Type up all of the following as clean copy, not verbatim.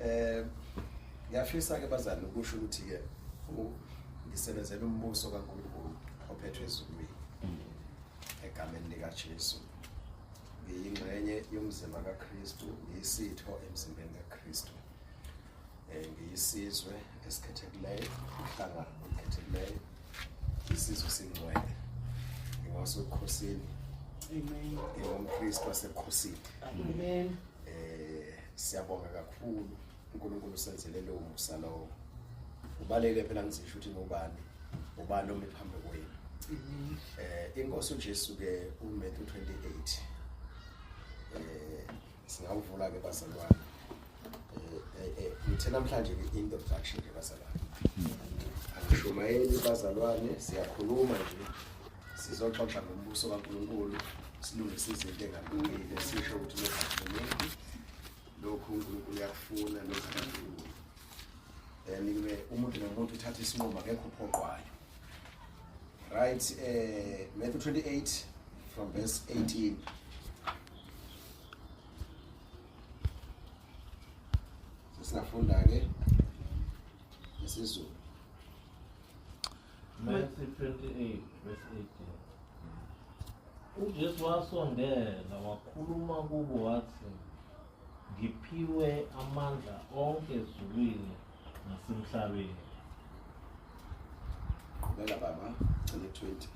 Eh ngiyafisa ke bazali ukusho ukuthi ke ngisebenzela umbuso kaNkulunkulu ophethwe ezulwini. Egameni lika Jesu. Ngiyingxenye yomzimba kaKristu, ngiyisitho emzimbeni kaKristu. Eh ngiyisizwe esikhethekileyo, uhlanga olukhethekileyo, isizwe singcwele. Ngingosokhosini. Amen. NgingumKristu wasebukhosini. Amen. Eh siyabonga kakhulu uNkulunkulu usenzele lowo musa lowo. Ubalele phela ngizisho ukuthi ngubani, ubani omi phambi kwenu. Eh inkosi uJesu ke uMatthew 28 eh singawuvula ke bazalwane. Eh eh ngithe namhlanje ke introduction nje bazalwane. Angishumayeli bazalwane siyakhuluma nje sizoxoxa ngombuso kaNkulunkulu silungise izinto engalungile sisho ukuthi lokhu akufuneki lokhu uNkulunkulu uyakufuna lokhu akakufuni then ke umuntu nomuntu uthatha isinqumo akekho uphoqwayo right eh Matthew 28 from verse 18 sesingafunda ke isiZulu Matthew 28 verse 18. UJesu wasondela wakhuluma kubo wathi, Ngiphiwe amandla onke ezulwini nasemhlabeni. Qhubeka baba, gcine 20.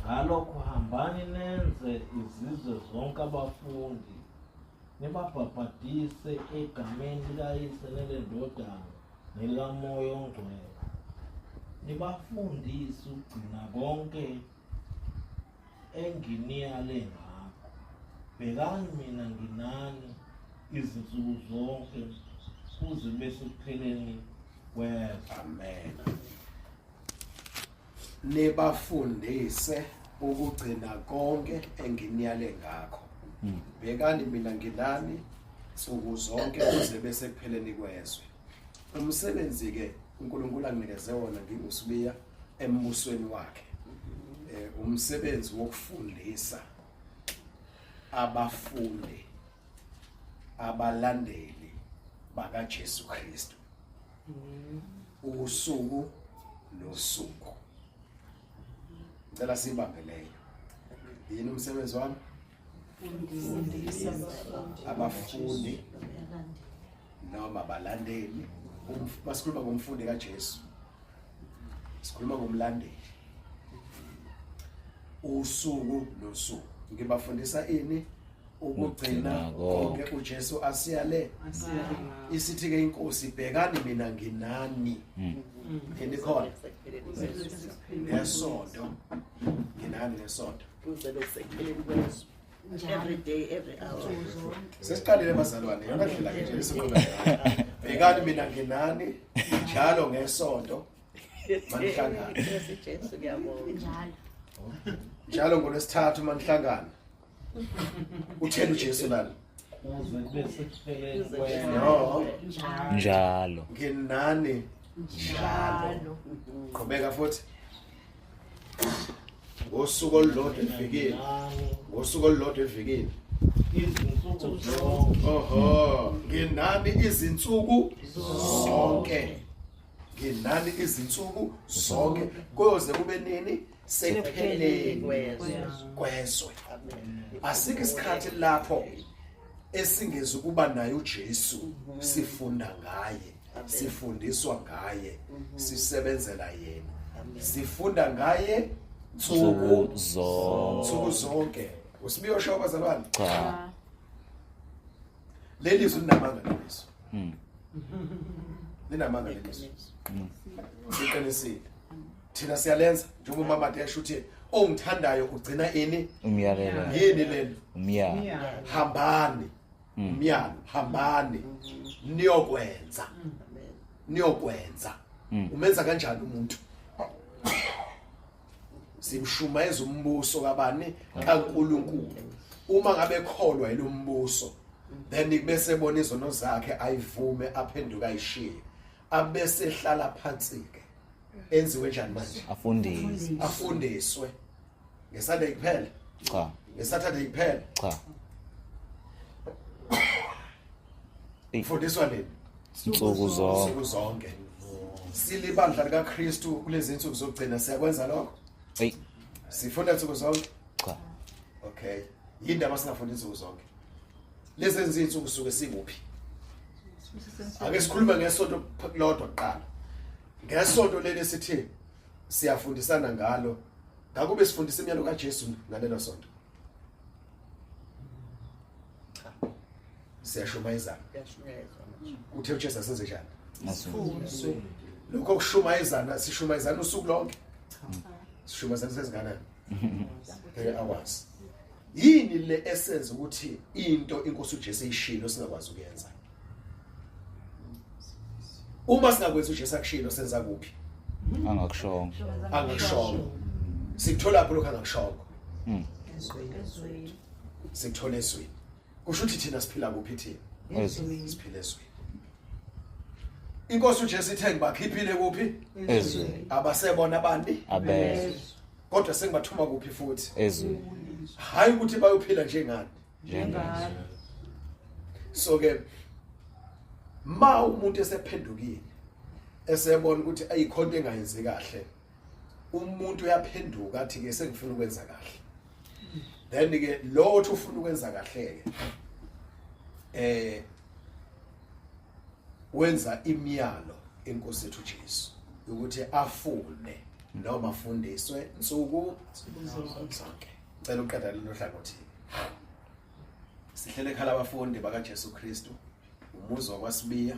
Ngalokho hambani nenze izizwe zonke abafundi, nibabhabhadise egameni likaYise neleNdodana nelikaMoya oNgcwele, nibafundise ukugcina konke enginiyale ngakho. Bhekani mina nginani izinsuku zonke kuze kube sekupheleni kwezwe. Amen. Nibafundise ukugcina konke enginiyale ngakho. Bhekani mina nginani nsuku zonke kuze bese kupheleni kwezwe. Umsebenzi ke uNkulunkulu anginikeze wona nginguSibiya embusweni wakhe. Eh umsebenzi wokufundisa abafundi abalandeli bakaJesu Kristu. Usuku nosuku. Ngicela sibambe leyo. Yini umsebenzi wami? Abafundi noma abalandeli. Masikhuluma ngomfundi kaJesu, sikhuluma ngomlandeli. Usuku nosuku ngibafundisa ini? Ukugcina konke uJesu asiyale. Isithi ke inkosi, bhekani mina nginani. Nginikhona ngesonto, nginani ngesonto. Kuze besekupheleni kwezwe. Every day, every hour. Sesiqalile bazalwane, yona ndlela ke nje esiqhubeka. Bhekani mina nginani njalo ngesonto manihlangana. Nkosi Jesu ngiyabonga. Njalo. Njalo ngolwesithathu manihlangana. Utheni uJesu lana? Kuze kube sekupheleni kwezwe. No, Njalo. Njalo. nginani njalo. Qhubeka futhi. Ngosuku olulodwa evikini. Ngosuku olulodwa evikini. Izinsuku zonke. Oho, nginani izinsuku zonke. Nginani izinsuku zonke kuyoze kube nini? Sekupheleni kwezwe. Asikho isikhathi lapho esingezi ukuba naye uJesu, sifunda ngaye, sifundiswa ngaye, sisebenzela yena, sifunda ngaye nsuku zonke. Nsuku zonke. Usibiyosho bazalwane? Cha. Leli zwi linamanga lelizwi. Linamanga lelizwi. Siqinisile. Thina siyalenza njengoba umama Desho uthi ongithandayo ugcina ini? Umyalelo. Yini leli? Umyalo. Hambani. Umyalo, hambani. Niyokwenza. Niyokwenza. Umenza kanjani umuntu? Simshumayeza umbuso kabani? KaNkuluNkulu. Uma ngabe kholwa yilombuso, then bese ebona izono zakhe ayivume aphenduke ayishiye. Abese ehlala phansi ke. Enziwe njani manje? Afundiswe. Afundiswe. NgeSunday kuphela? Cha. NgeSaturday kuphela? Cha. Ufundiswa nini? Nsuku zonke. Nsuku zonke. Silibandla likaKristu kulezi insuku zokugcina, siyakwenza lokho? Eyi. Sifunda nsuku zonke? Cha. Okay. Yindaba singafundi nsuku zonke? Lezi izinsuku suke sikuphi? Ake sikhulume ngesonto lodwa kuqala. Ngesonto leli sithi siyafundisana ngalo, ngakube sifundisa imiyalo kaJesu ngalelo sonto? Cha. Siyashumayezana. Kuyashunyayezwa manje. Uthe uJesu asenze njani? Asifunde. Lokho kushumayezana, sishumayezana usuku lonke? Sishumayezana sezinganani? 3 hours. Yini le esenza ukuthi into inkosi uJesu eyishilo singakwazi ukuyenza? Uma singakwenza uJesu akushilo, senza kuphi? Angakushongo. Angakushongo. Sikuthola lapho lokho angakushongo. Ezweni. Sikuthola ezweni. Kusho ukuthi thina siphila kuphi thina? Ezweni. Siphila ezweni. Inkosi uJesu ithe ngibakhiphile kuphi? Ezweni. Abasebona abandi, Abezwe. kodwa sengibathuma kuphi futhi? Ezweni. Hayi ukuthi bayophila njengani. Njengani. So ke ma umuntu esephendukile, esebona ukuthi ayikho into engayenzi kahle, umuntu uyaphenduka athi ke sengifuna ukwenza kahle. Then ke lo othi ufuna ukwenza kahle ke wenza imiyalo inkosi yethu Jesu ukuthi afune noma afundiswe nsuku zonke. Cela uqeda lelo hlangothi. Sihlele ekhala abafundi bakaJesu Kristu, umuzi wakwaSibiya,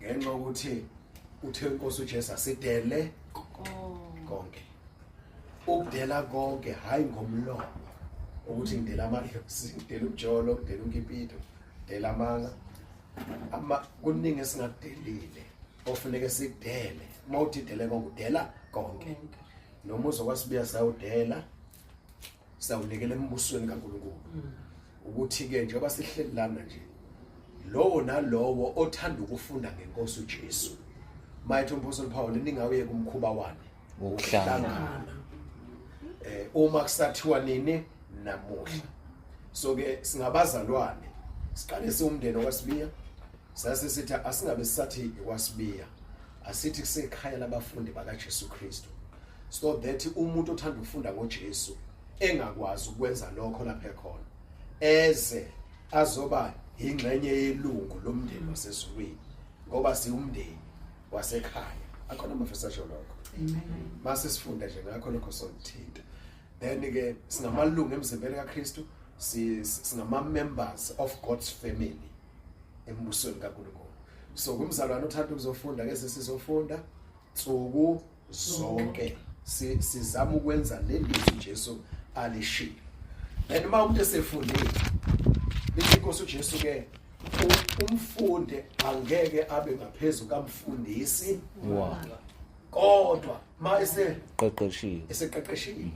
ngenxa yokuthi uthe inkosi uJesu asidele konke. Ukudela konke hayi ngomlomo, ukuthi ngidela amadlozi, ngidela ubujolo, ngidela unkipito, ngidela amanga. Ama kuningi esingakudelile ofuneke sikudele. Uma uthi dele konke, udela konke. Nomuzi wakwaSibiya sawudela, sawunikela embusweni kaNkulunkulu. Ukuthi ke njengoba sihleli lana nje, lowo nalowo othanda ukufunda ngenkosi uJesu, mayithi umpostoli Paul, ningawuyeki umkhuba wani Wokuhlangana. Uma kusathiwa nini? Namuhla. So ke singabazalwane, siqale siwumndeni wakwaSibiya, sase sithi asingabe sisathi iwaSibiya, asithi kusekhaya labafundi bakaJesu Kristu, so that umuntu othanda ukufunda ngoJesu engakwazi ukwenza lokho lapha ekhona, eze azoba ingxenye yelungu lomndeni wasezulwini, ngoba siwumndeni wasekhaya. Akhona amafesa asho lokho. Mase sifunda nje ngakho lokho sokuthinta. Then ke singamalungu emzimbeni kaKristu, singama members of God's family embusweni kaNkulunkulu. So kumzalwane othanda ukuzofunda ke, sesizofunda nsuku zonke, sizama ukwenza leli lizwi uJesu alishilo. Then uma umuntu esefundile, lithi inkosi uJesu ke umfunde angeke abe ngaphezulu kamfundisi kodwa ma Qeqeshiwe. eseqeqeshiwe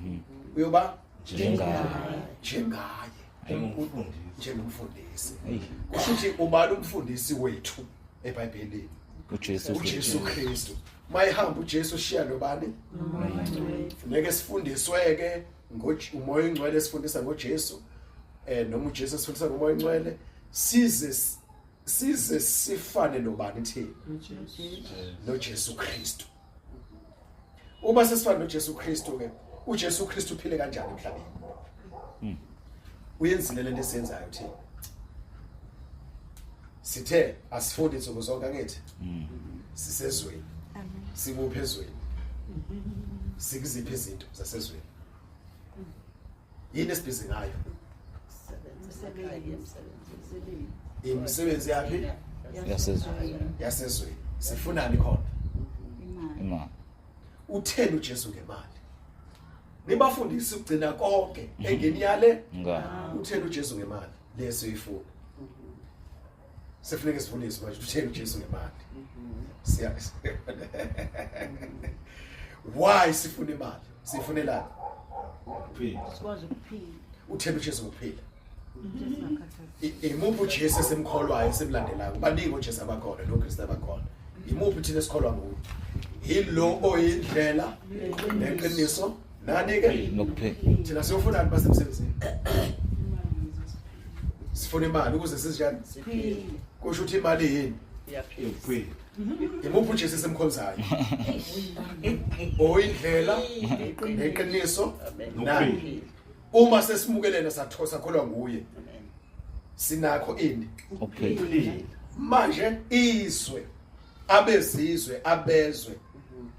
uyoba Njengaye. njengaye, Njengomfundisi. njengomfundisi. Eyi. Kusho ukuthi ubani umfundisi wethu eBhayibhelini? uJesu uJesu Kristu. Mayihamba uJesu ushiya nobani? Funeke sifundiswe ke uMoya oNgcwele esifundisa ngoJesu, noma uJesu esifundisa ngoMoya oNgcwele, size sifane nobani thina? NoJesu Kristu. Uma sesifana noJesu Kristu ke, uJesu Kristu uphile kanjani emhlabeni? Uyenzile lento esiyenzayo thina. Sithe asifundi insuku zonke, angithi? Sisezweni. Sikuphi ezweni? Sikuziphi izinto zasezweni? Yini esibhizi ngayo? Imisebenzi yaphi? Yasezweni. Yasezweni. Sifunani khona? Imali. Utheni uJesu ngemali? Nibafundise ukugcina konke engeniyale. Nga. Utheni uJesu ngemali? Leso uyifuna. Sifuneka sifundiswe manje utheni uJesu ngemali. Siya. Why sifuna imali? Sifunelani? Ukuphila. Sikwazi ukuphila. Utheni uJesu ngokuphila? Imuphi uJesu esimkholwayo esimlandelayo? Baningi oJesu abakhona noKristu abakhona. Imuphi thina esikholwa nguye? Yilo oyindlela neqiniso nani ke? Nokuphila. Thina siyofunani basemsebenzini? Sifuna imali ukuze sizijani? Siphile. Kusho ukuthi imali yini? Iyaphila. Imuphi uJesu esimkhonzayo? Oyindlela neqiniso nani. Uma sesimukelene sathosa kholwa nguye. Sinakho ini? Ukuphila. Manje izwe abezizwe abezwe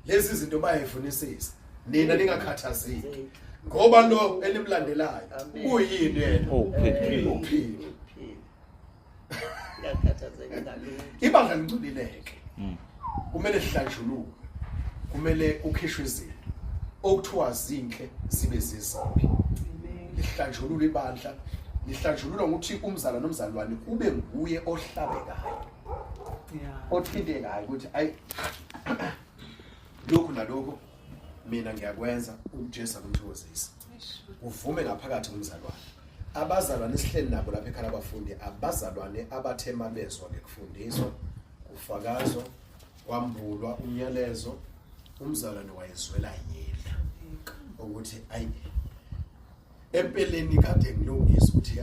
lezi zinto bayayifunisisa. Nina ningakhathazeki. Ngoba lo elimlandelayo uyini yena? Ukuphila. Uphila. Ngiyakhathazeka ngalokho. Ibandla lincilileke. Kumele sihlanjululwe. Kumele ukhishwe izinto okuthiwa zinhle zibe zizimbi. Lihlanjululwe ibandla, lihlanjululwa ngokuthi umzala nomzalwane kube nguye ohlabekayo. Othintekayo ukuthi ayi lokhu nalokhu mina ngiyakwenza uJesu akumthokozisa. Uvume ngaphakathi kumzalwane. Abazalwane esihleli nabo lapha ekhaya abafundi, abazalwane abathe mabezwa ngekufundiswa, kufakazwa, kwambulwa umyalezo, umzalwane wayezwela yena ukuthi ayi empeleni kade ngilungisa ukuthi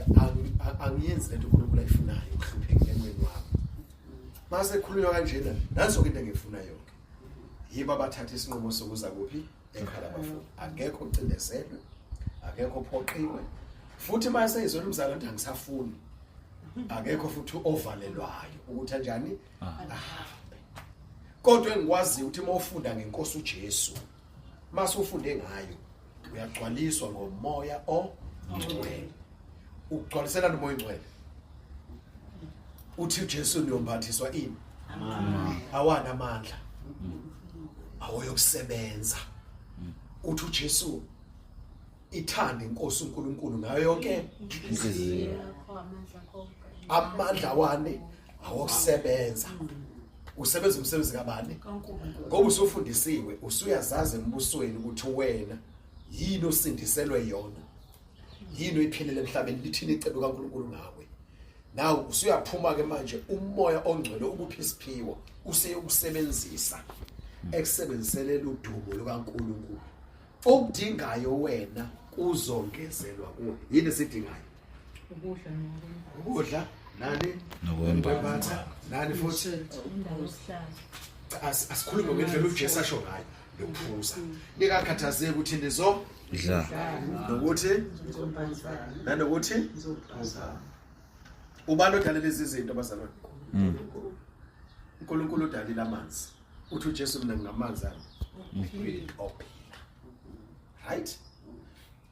angiyenzi lento uNkulunkulu ayifunayo ukuhluphekile emweni wami. Mase khulunywa kanjena nanso into engifuna yonke. Yibo abathatha isinqumo sokuza kuphi ekhaya abafundi. Akekho ocindezelwe, akekho ophoqiwe. Futhi mase izona umzalwane ukuthi angisafuni. Akekho futhi ovalelwayo ukuthi kanjani ahambe. Kodwa engikwaziyo ukuthi uma ufunda ngenkosi uJesu, mase ufunde ngayo uyagcwaliswa ngomoya ongcwele. Ugcwalisela nomoya ongcwele. Uthi uJesu niyombathiswa ini? Awana amandla. Awoyokusebenza. Uthi uJesu ithande inkosi uNkulunkulu ngayo yonke inhliziyo. Amandla wani awokusebenza. Usebenza umsebenzi kabani? Ngoba usufundisiwe, usuyazazi embusweni ukuthi wena yini osindiselwe yona. Yini oyiphilele emhlabeni, lithini icebo kaNkulunkulu ngawe. Nawe usuyaphuma ke manje umoya ongcwele ukuphi isiphiwo useyokusebenzisa ekusebenziselela udumo lukaNkulunkulu. Okudingayo wena kuzongezelwa kuwe. Yini esidingayo? Ukudla ukudla nani nokwembatha nani futhi asikhulume ngendlela uJesu asho ngayo nokuphuza. Ningakhathazeki ukuthi nizo dla nokuthi nanokuthi ubani odala lezi zinto bazalwane? uNkulunkulu udalile amanzi. Uthi uJesu mina ngingamanzi ami ophila. Right?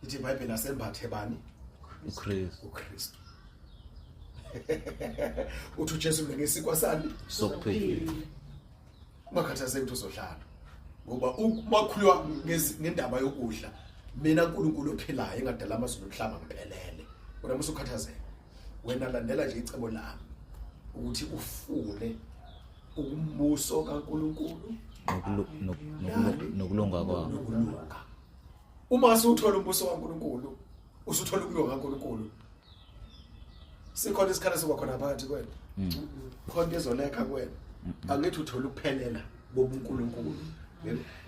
Ithi iBhayibheli asembathe bani? uKristu. uKristu. Uthi uJesu mina ngesinkwa sani sokuphila. Ungakhathazeki ukuthi uzodlala. Ngoba umakhulwa ngendaba yokudla, mina uNkulunkulu ophilayo engadala amazulu nomhlaba ngiphelele. Wena musukhathazeka. Wena landela nje icebo lami ukuthi ufune umbuso kaNkulunkulu nokulunga kwawo. Nokulunga. Uma usuthola umbuso kaNkulunkulu, usuthola ukulunga kaNkulunkulu. Sikhona isikhala sokuba khona phakathi kwena. Khona ezolekha kuwena. Angithi uthola ukuphelela bobuNkulunkulu.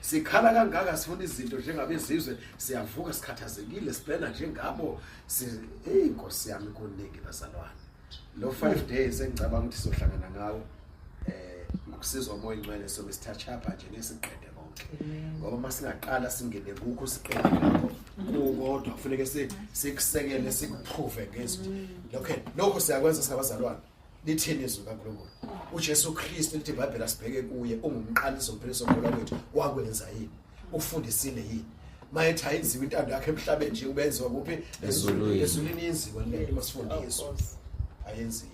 Sikhala kangaka sifuna izinto njengabezizwe, siyavuka sikhathazekile, siplana njengabo. Hey Nkosi yami kuningi bazalwane. Lo 5 days engicabanga ukuthi sizohlangana ngawo ngokusizwa umoya ongcwele sobe sithatha apha nje ngesiqede konke. Ngoba masingaqala singene kukho siqede ngakho kukodwa kufuneke sikusekele sikuprove ngezwi. Okay, lokho siyakwenza singabazalwane. Lithini izwi kaNkulunkulu? uJesu Kristu lithi iBhayibheli asibheke kuye ungumqaliso umphiliso wokukholwa kwethu. Wakwenza yini? Ufundisile yini? Mayethi ayenziwe intando yakhe emhlabeni nje ubenziwa kuphi? Ezulwini. Ezulwini yenziwa le masifundiswa. Ayenziwa.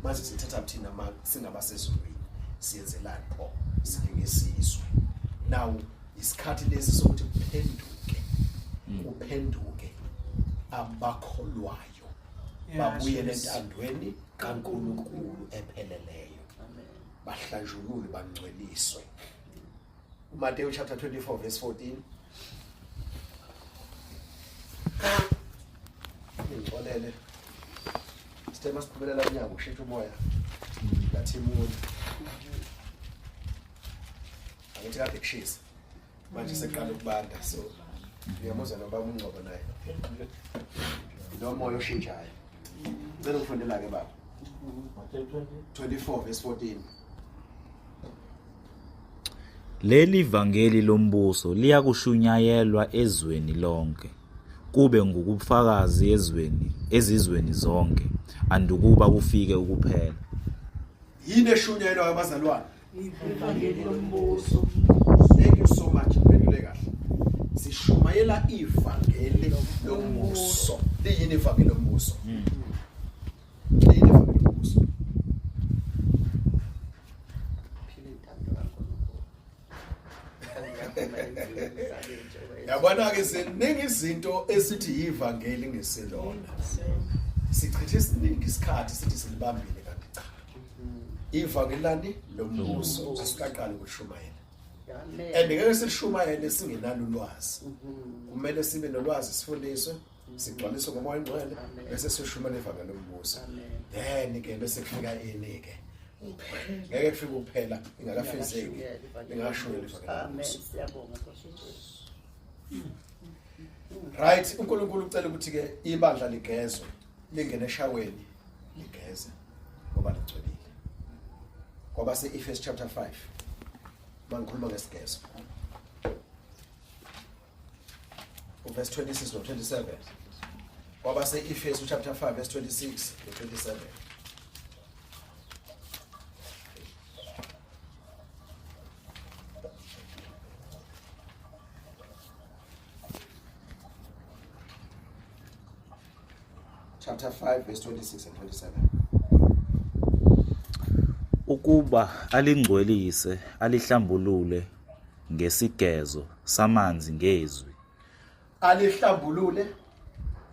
Manje sithatha thina singabasezulwini siyenzelani pho? Silingesizwe. Now isikhathi lesi sokuthi kuphenduke. Kuphenduke abakholwayo babuyele entandweni kaNkulunkulu epheleleyo. Bahlanjululwe bangcweliswe. uMateyu chapter 24 verse 14. Ngixolele. Sithe masiphumelela unyaka ushintsha umoya. Ngathimula. Angithi kade kushisa. Manje seqala ukubanda so ngiyamuzwa nobaba uNgcobo naye. Lo moya oshintshayo. Ngicela ukufundela ke baba. 24 verse 14. Leli vangeli lombuso liyakushunyayelwa ezweni lonke, kube ngubufakazi ezweni ezizweni zonke, andukuba kufike ukuphela. Yini eshunyayelwa abazalwane? Ivangeli lombuso. Thank you so much. Uphendule kahle. Sishumayela ivangeli lombuso. Liyini ivangeli lombuso? Liyini ivangeli lombuso? Phila intando kaNkulunkulu. Yabona ke ziningi izinto esithi yivangeli ngesilona. Sichithe isiningi isikhathi sithi silibambile kanti cha. Ivangeli lani lombuso asikaqali ukushumayela. Amen. And ngeke sishumayele singenalo ulwazi. Kumele sibe nolwazi sifundiswe, sigcwaliswe ngomoya ongcwele bese sishumayela ivangeli lombuso. Amen. Then ke bese kufika ini ke? Ngeke kufike kuphela ingakafezeki. Lingashunyelwa ivangeli Amen. lombuso. Siyabonga Nkosi Jesu. Right, uNkulunkulu ucela ukuthi ke ibandla ligezwe, lingene eshaweni, ligeze ngoba ligcwelile. Ngoba se Efes chapter 5 mangikhuluma ngesigezo. Uverse 26 no 27. Kwaba se Efesu chapter 5 verse 26 no 27. Chapter 5 verse 26 and 27. Ukuba alingcwelise, alihlambulule ngesigezo samanzi ngezwi. Alihlambulule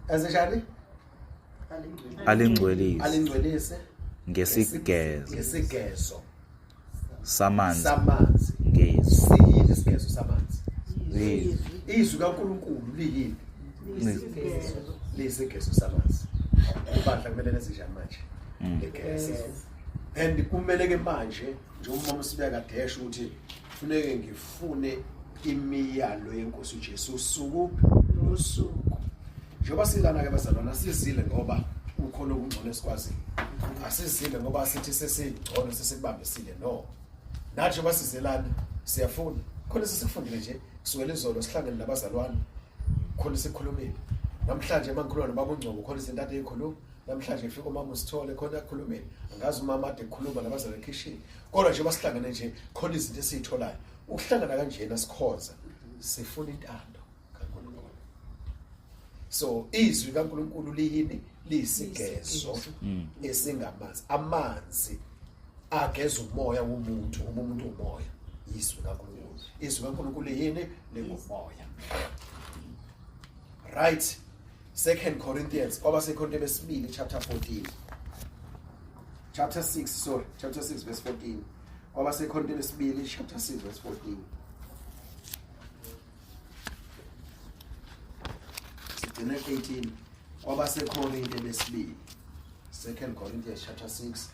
ezenjani? Alingcwelise Alingcwelise ngesigezo ngesigezo samanzi samanzi. ngezwi. Siyini isigezo samanzi? Izwi. Izwi kaNkuluNkulu liyini? Liyisigezo samanzi. Ibandla kumele lenze njani manje? Ligeze. And kumele ke manje njengoba umama uSibiya kade esho ukuthi kufuneke ngifune imiyalo yenkosi uJesu usuku nosuku. Njengoba silana ke bazalwana sizile ngoba ukhona okungcono esikwaziyo. Asizile ngoba sithi sesingcono sesikubambisile no. Nathi njengoba sizelana siyafuna. Khona sesikufundile nje kusukela izolo sihlangene nabazalwane khona sikhulumile. Namhlanje mangikhuluma nobaba uNgcobo khona izinto ade ezikhuluma. Namhlanje ngifika umama uSithole khona akhulumile. Angazi umama ade ekhuluma nabazalwane ekhishini. Kodwa njengoba sihlangene nje khona izinto esizitholayo. Ukuhlangana kanjena sikhonza sifuna intando kaNkulunkulu. So izwi kaNkulunkulu liyini? Liyisigezo esingamanzi. Amanzi ageza umoya womuntu, uma umuntu umoya. Izwi kaNkulunkulu. Izwi kaNkulunkulu liyini? Lingumoya. Right. 2 Corinthians kwabaseKorinte besibili chapter 14. Chapter 6, sorry, chapter 6 verse 14. KwabaseKorinte besibili chapter 6 verse 14. Sigcine 18. KwabaseKorinte besibili. 2 Corinthians chapter 6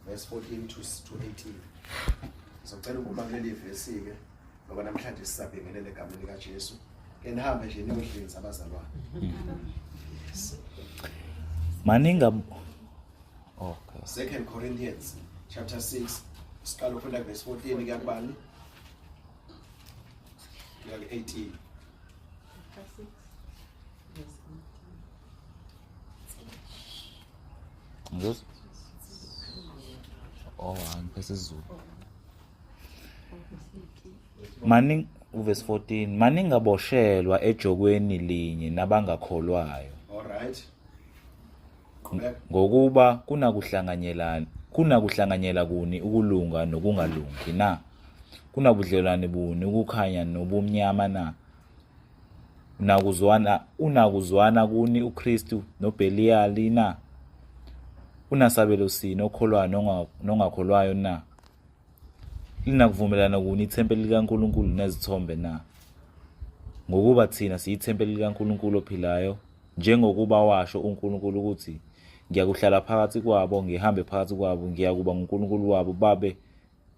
verse 14 to 18. Ngizocela ukuma kuleli vesi ke ngoba namhlanje sisabingelele egameni likaJesu. Ke nihambe nje niyohlinza abazalwane. Maninga Okay. 2 Corinthians chapter 6 siqala ukufunda verse 14 kuya kubani? Kuya ku-18. Ngizwe. Oh, angiphethe isiZulu. Maning uverse 14 maningaboshelwa ejokweni linye nabangakholwayo All right. Qhubeka. ngokuba kunakuhlanganyela kuni ukulunga nokungalungi na kunabudlelwane buni ukukhanya nobumnyama na unakuzwana kuni uKristu noBeliyali na unasabelo sini okholwayo nongakholwayo na linakuvumelana kuni ithempeli likaNkulunkulu nezithombe na ngokuba thina siyithempeli likaNkulunkulu ophilayo njengokuba washo uNkulunkulu ukuthi ngiyakuhlala phakathi kwabo ngihambe phakathi kwabo ngiyakuba nguNkulunkulu wabo babe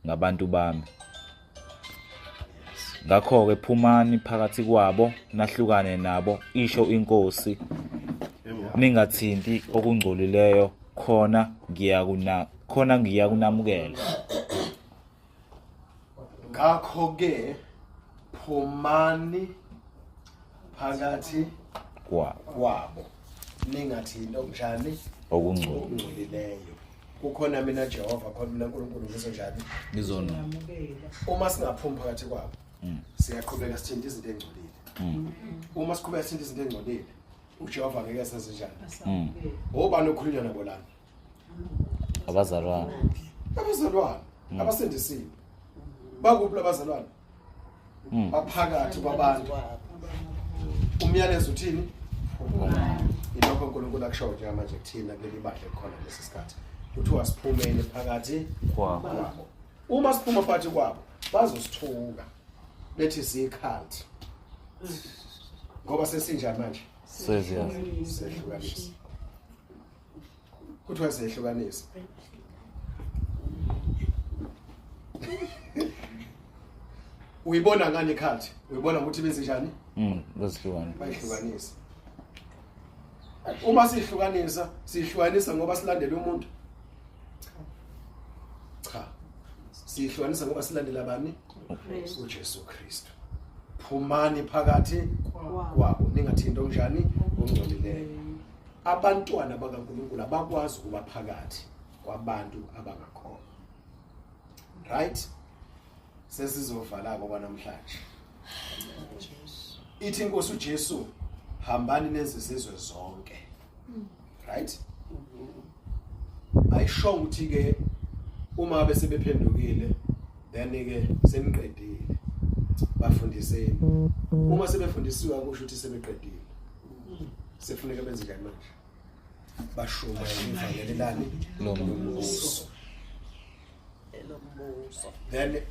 ngabantu bami. Ngakho-ke phumani phakathi kwabo nahlukane nabo isho inkosi. Ningathinti okungcolileyo khona ngiyakuna khona ngiyakunamukela. Ngakho ke phumani phakathi Kwabo kwabo ningathinti okunjani okungcolileyo. Okungcolileyo. Kukhona mina Jehova, khona mina uNkulunkulu ngizonjani? Ngizona. Uma singaphumi phakathi kwabo, siyaqhubeka sithinta izinto engcolile. Uma siqhubeka sithinta izinto engcolile, uJehova ngeke senze njani? Obani okhulunywa nabo lana? Abazalwane. Abazalwane abasindisiwe. Bakuphi labazalwane? Baphakathi kwabantu. Umyalezo uthini? Ilokho uNkulunkulu akushoyo njengamanje kuthina kuleli bandla elikhona lesi sikhathi. Kuthiwa siphumele phakathi Kwabo. kwabo. Uma siphuma phakathi kwabo, bazosithuka bethi siyikhathi, ngoba sesinjani manje? Seziyazi. Sehlukanisa. Kuthiwa sehlukanisa. Uyibona ngani ikhathi? Uyibona ukuthi benze njani? Bazihlukane. Bayihlukanisa. Uma sihlukanisa, sihlukanisa ngoba silandela umuntu? Cha, sihlukanisa ngoba silandela bani? UJesu Kristu. Phumani phakathi kwabo, ningathinti okunjani? Ongcolileyo. Abantwana bakaNkulunkulu abakwazi ukuba phakathi kwabantu abangakholwa. Right, sesizovala kwanamhlanje. Ithi inkosi uJesu, hambani nezizwe zonke. Right, ayisho ukuthi ke uma bese bephendukile, then ke seniqedile, bafundiseni. Uma sebefundisiwe, akusho ukuthi sebeqedile. Sefuneka benze njani manje? Bashumayele ivangeli lani? Lombuso. Elombuso. Then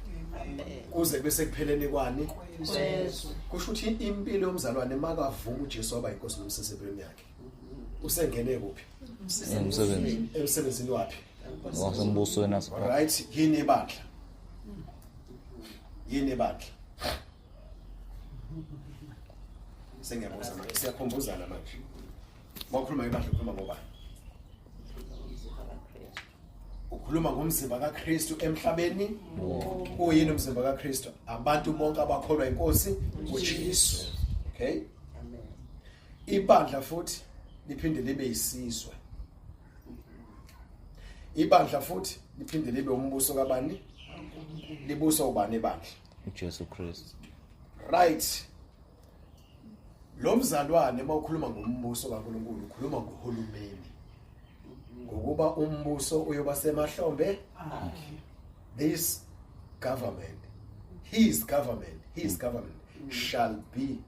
kuze kube sekupheleni kwani? Kusho ukuthi impilo yomzalwane, makavuma uJesu waba inkosi nomsindisi empilweni yakhe, usengene kuphi? Emsebenzini. Emsebenzini waphi? Wasembusweni aso. Right, yini ibandla? Yini ibandla? Sengiyabuza manje, siyakhumbuzana manje. Mawukhuluma ngebandla, ukhuluma ngobani? Ukhuluma ngomzimba kaKristu emhlabeni. Uyini umzimba kaKristu? Abantu bonke abakholwa inkosi uJesu. Okay, ibandla futhi liphinde libe isizwe. Ibandla futhi liphinde libe umbuso kabani? Libuso ubani ibandla? uJesu Kristu. Right, lo mzalwane, mawukhuluma ngombuso kaNkulunkulu, ukhuluma ngohulumeni, ngokuba umbuso uyoba semahlombe. This government, his government, his government shall be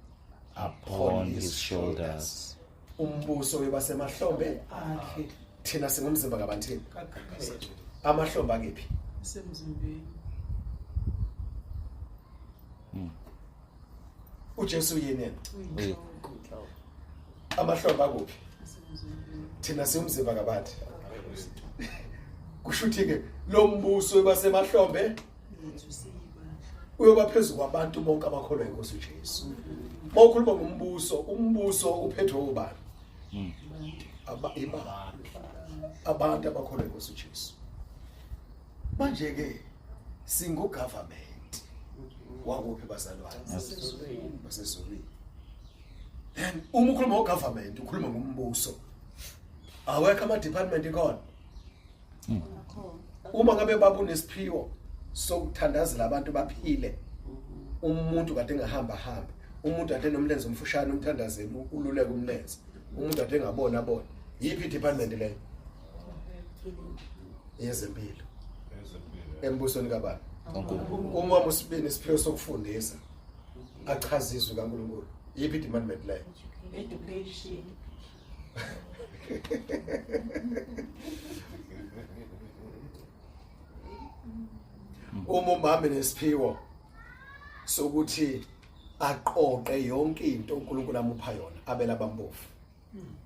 upon upon his his shoulders. Shoulders. Umbuso uyoba semahlombe. Akhe. Thina singumzimba kabanthini? KaKristu. Amahlombe akephi? Semzimbeni. uJesu yini yena? Uyinhloko. Amahlombe akuphi? Semzimbeni. Thina siwumzimba kabantu. Kusho ukuthi ke lo mbuso uyoba semahlombe Yethu siyibandla. Uyoba phezu kwabantu bonke abakholwa inkosi uJesu. Mawukhuluma ngombuso, umbuso uphethwe ubani? Ibandla, abantu abakholwa inkosi uJesu. Manje ke singu government wakuphi, bazalwane? Basezulwini. Then uma ukhuluma ngogovernment, ukhuluma ngombuso. Awekho ama department khona? Uma ngabe baba unesiphiwo sokuthandazela abantu baphile, umuntu kade engahamba hamba, umuntu kade nomlenze omfushane, umthandazela ululeke umlenze, umuntu kade engabona abona, yiphi department leyo? Yezempilo. Embusweni kabani? uNkulunkulu. Uma usibini isiphiwo sokufundisa, achaze izwi kaNkulunkulu, yiphi department leyo? Education. Uma umama nesiphiwo sokuthi aqoqe yonke into uNkulunkulu amupha yona, abela abampofu,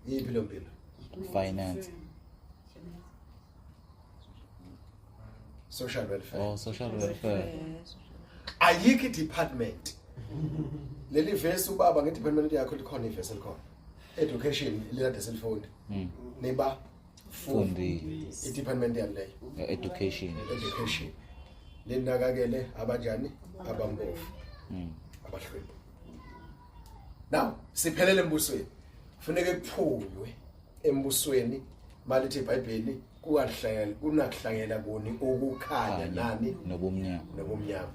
yiphi lo mpilo? Finance. Social welfare. Oh, social welfare. Ayikho department. Leli verse ubaba ngedepartment yakho, likhona ivesi elikhona. Education lilade selifunda. Niba Fundi. I-department yani leyo? Education. Education. Ninakakele abanjani? Abampofu. Abahlwempu. Now, siphelele embusweni. Kufuneke kuphunywe embusweni malithi iBhayibheli kungahlangela kunakuhlangela kuni ukukhanya nani Nobumnyama. Nobumnyama.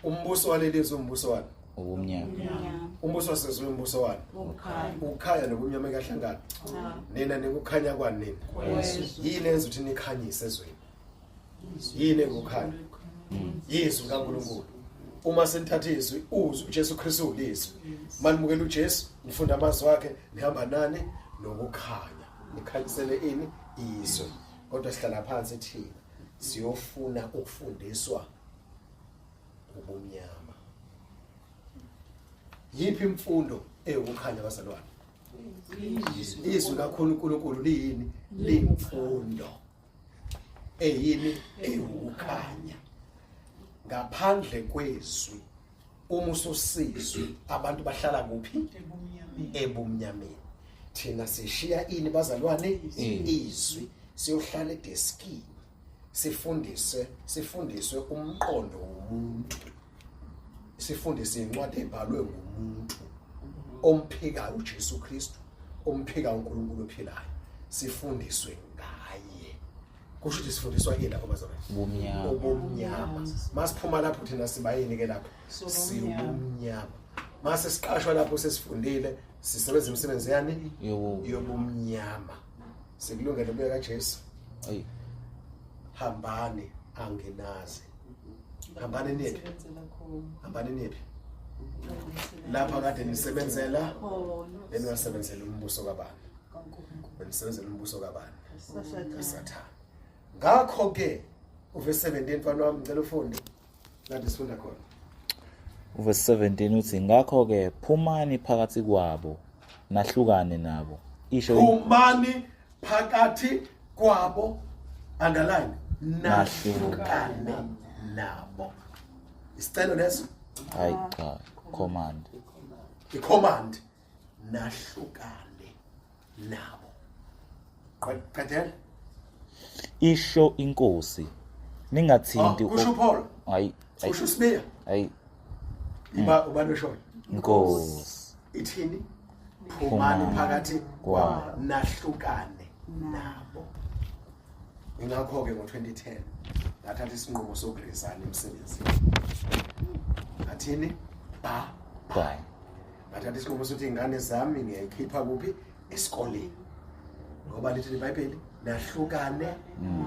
Umbuso waleli zwe umbuso wani? Ubumnyama. Umbuso wasezulwini umbuso wani? Ukukhanya nobumnyama kuyahlangana. Nina nikukhanya kwani nina? Yini enza ukuthi nikhanyise ezweni? Yini engukhanya? Yizwi likaNkulunkulu. Uma senithatha izwi, uzwe uJesu Kristu ulizwi. Manimukela uJesu, nifunda amazwi akhe, nihamba nani nokukhanya. Nikhanyisele ini izwe. Kodwa sihlala phansi thina siyofuna ukufundiswa ubumnyama. Yiphi imfundo eyukukhanya bazalwane? Izwi kakhulu uNkulunkulu liyini? Limfundo. Eyini? Eyukukhanya. Ngaphandle kwezwi uma ususizwe abantu bahlala kuphi? Ebumnyameni. Thina sishiya ini bazalwane? Izwi. Siyohlala edeskini sifundiswe umqondo womuntu, sifundise incwadi ebhalwe ngumuntu omphika uJesu Kristu, omphika uNkulunkulu ophilayo, sifundiswe ngaye. Kusho ukuthi sifundiswa yini lapho bazalwane? Ubumnyama. Ubumnyama. Masiphuma lapho thina sibayini ke lapho? Siyubumnyama. Mase siqashwa lapho sesifundile, sisebenza imisebenzi yani? Yobumnyama. Sikulungele ukuya kaJesu. Ayi. Hambani angenazi. Hambani niphi? Hambani niphi? Lapha kade nisebenzela, beningasebenzela umbuso kabani? Benisebenzela umbuso kabani? KaSathane. Ngakho ke uverse 17 mfana wami, ngicela ufunde. Kade sifunda khona. Uverse 17 uthi ngakho ke phumani phakathi kwabo nahlukane nabo. Isho phumani phakathi kwabo, underline, nahlukane nabo. Isicelo leso? Hayi cha, command. I-command, nahlukane nabo. Qedela. Isho inkosi ningathinti. Kusho Paul. Hayi. Kusho Sibiya. Hayi. Iba ubani oshoyo? Inkosi. Ithini? Phumani phakathi kwabo nahlukane nabo. Ingakho ke ngo-2010 ngathatha isinqumo sokuresign emsebenzini. Ngathini? Ba bye. Ngathatha isinqumo sokuthi ingane zami ngiyayikhipha kuphi? Esikoleni. Ngoba lithi iBhayibheli nahlukane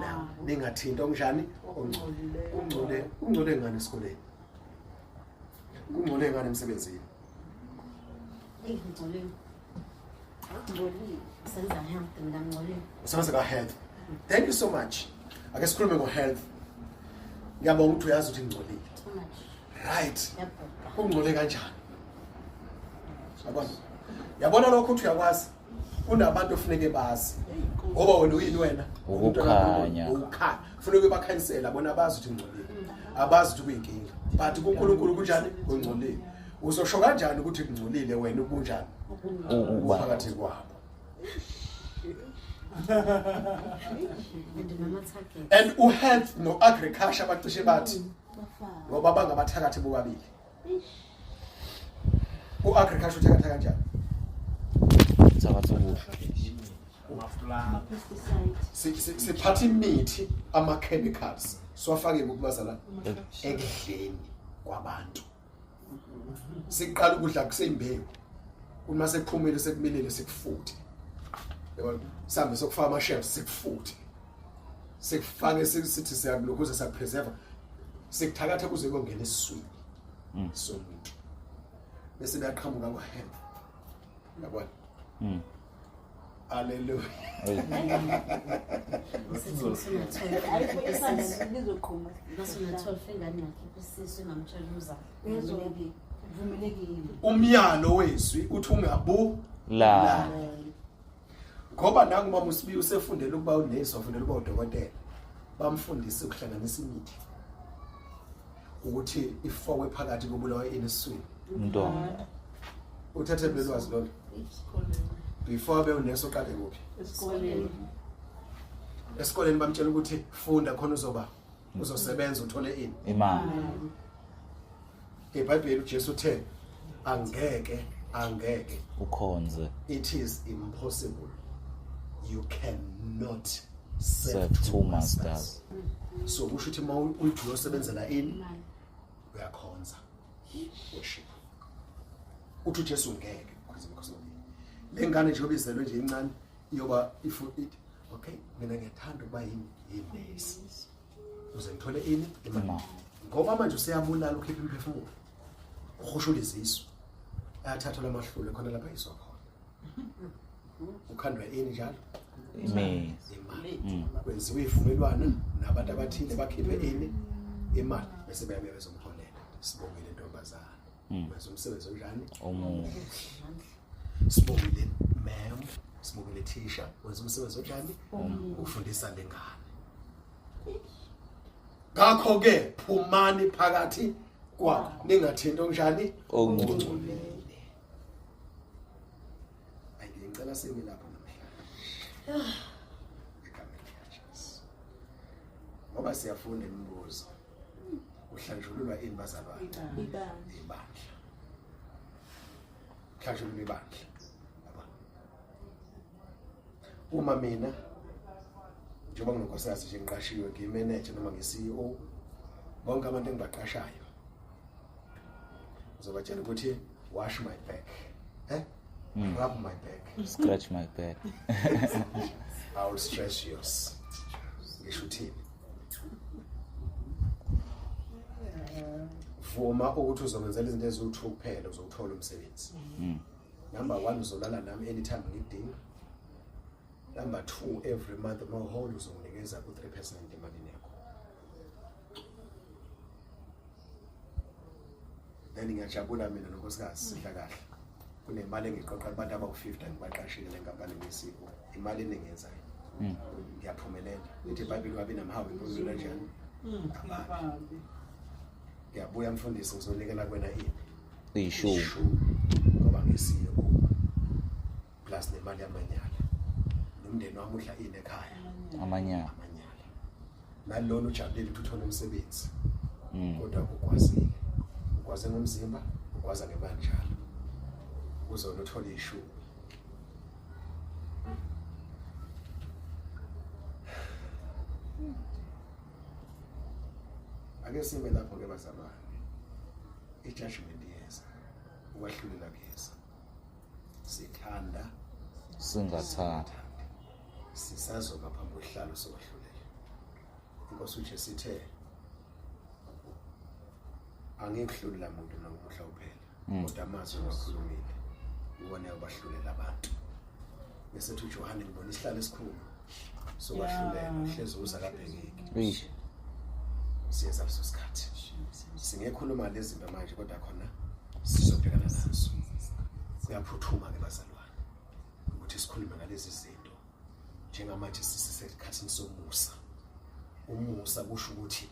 nabo. Ningathinti okunjani? Ongcole. Ungcole, ungcole ngane esikoleni. Kungcole ngane emsebenzini. Ngingcolile. Ngcolile. Senza health mina ngcolile. Usebenza ka health. Thank you so much. Ake sikhulume ngo health. Ngiyabonga ukuthi uyazi ukuthi ngcolile. Too much. Right. Yabhubha. Kungcole kanjani? Yabona? Yabona lokho ukuthi uyakwazi. Kunabantu ofuneke bazi. Ngoba wena uyini wena? Ukukhanya. Ukukhanya. Kufuneka ubakhanyisela bona bazi ukuthi ngcolile. Abazi ukuthi kuyinkinga. But kuNkulunkulu kunjani? Kungcolile. Uzosho kanjani ukuthi kungcolile wena ubunjani? Uphakathi kwabo. And uhealth no agriculture bacishe bathi ngoba bangabathakathi bobabili. Uagriculture uthakatha kanjani? Thakatha ukudla. Siphatha imithi, ama chemicals siwafake kubazala ekudleni kwabantu. Siqala ukudla kuseyimbewu. Uma sekuphumile sekumilile sikufuthe. Yabona, sihambe sokufaka ama shelves sikufuthe. Sikufake sithi siyakulokhuza siyakupreserve. Sikuthakatha kuze kuyongena esiswini somuntu. Bese beyaqhamuka kwa health. Yabona? Hallelujah. Umyalo wezwi uthi ungabu la. Ngoba nangu mama uSibiya usefundela ukuba unesi, wafundela ukuba udokotela. Bamfundise ukuhlanganisa imithi ukuthi ifakwe phakathi kobulawa enesiswini. Umntwana. Uthathe lolwazi lolo. Before abe unesi uqale kuphi? Esikoleni. Esikoleni bamtshela ukuthi funda khona uzoba uzosebenza uthole ini? Imali. IBhayibheli uJesu uthe angeke angeke ukhonze. It is impossible. You cannot serve two masters. So kusho ukuthi uma uthi uyosebenzela ini uyakhonza. Worship. Uthi uJesu ngeke ukhonze amakhosi amabili. Le ngane njengoba izelwe nje incane iyoba if it okay mina ngiyathanda ukuba yini yinesi. Uze ngithole ini imali. Ngoba manje useyabulala ukhipha imphefumulo. Uhushula izisu. Ayathathwa lamahlule khona lapha iso khona. Ukhandwa ini njalo? Imali. Imali. Kwenziwa ivumelwano nabantu abathile bakhiphe ini imali bese bayabuya bezomholela. Sibongile ntombazana. Wenza umsebenzi onjani? Omuhle. Sibongile ma'am, sibongile thisha, wenza umsebenzi onjani? Ufundisa lengane. Ngakho ke phumani phakathi kwakho ningathinti onjani? Okungcolile. Ayi ngicela simi lapha namhlanje. Egameni likaJesu. Ngoba siyafunda imibuzo. Uhlanjululwa ini bazalwane? Ibandla. Ibandla. Hlanjululwa ibandla. Yabo. Uma mina njengoba nginonkosikazi nje ngiqashiwe ngiyimanager noma ngi-CEO, bonke abantu engibaqashayo uzobatshela ukuthi wash my back, rub my back, scratch my back, I will stress yours. Ngisho uthini? Vuma ukuthi uzongenzela izinto eziwu-2 kuphela uzowuthola umsebenzi. Number 1 uzolala nami anytime ngidinga. Number 2 every month mawuhola uzonginikeza u3% emalini yakho. Then ngiyajabula mina nonkosikazi sidla kahle. Kunemali engiqoqa kubantu abawu-50 engibaqashile lenkampani ngesiko. Imali engiyenzayo. Ngiyaphumelela. Lithi iBhayibheli ungabi namhawu impumelelo kanjani? Ababi. Ngiyabuya mfundisi ngizonikela kuwena ini? Ishumi. Ngoba ngisiyo plus nemali yamanyala. Nomndeni wami udla ini ekhaya? Amanyala. Amanyala. Nalona ujabulile ukuthi uthole umsebenzi. Kodwa ukwazile. Ukwaze ngomzimba, ukwaza ngemali njalo. Uzona uthola ishumi. Ake sime lapho ke bazalwane. I-judgment iyeza. Ukwahlulela kuyeza. Sithanda singathanda. Sisazoba phambi kwesihlalo sokwahlulela. Inkosi uJesu ithe angikuhlulela muntu namuhla uphela, kodwa amazwi engiwakhulumile iwona ayobahlulela abantu. Bese ethi uJohane ngibona isihlalo esikhulu sokwahlulela hlezi uza kabhekeki. Siyeza leso sikhathi. Singekhuluma lezi zinto manje kodwa khona sizobhekana nazo. Kuyaphuthuma ke bazalwane ukuthi sikhulume ngalezi zinto. Njengamanje sisesikhathini somusa. Umusa kusho ukuthi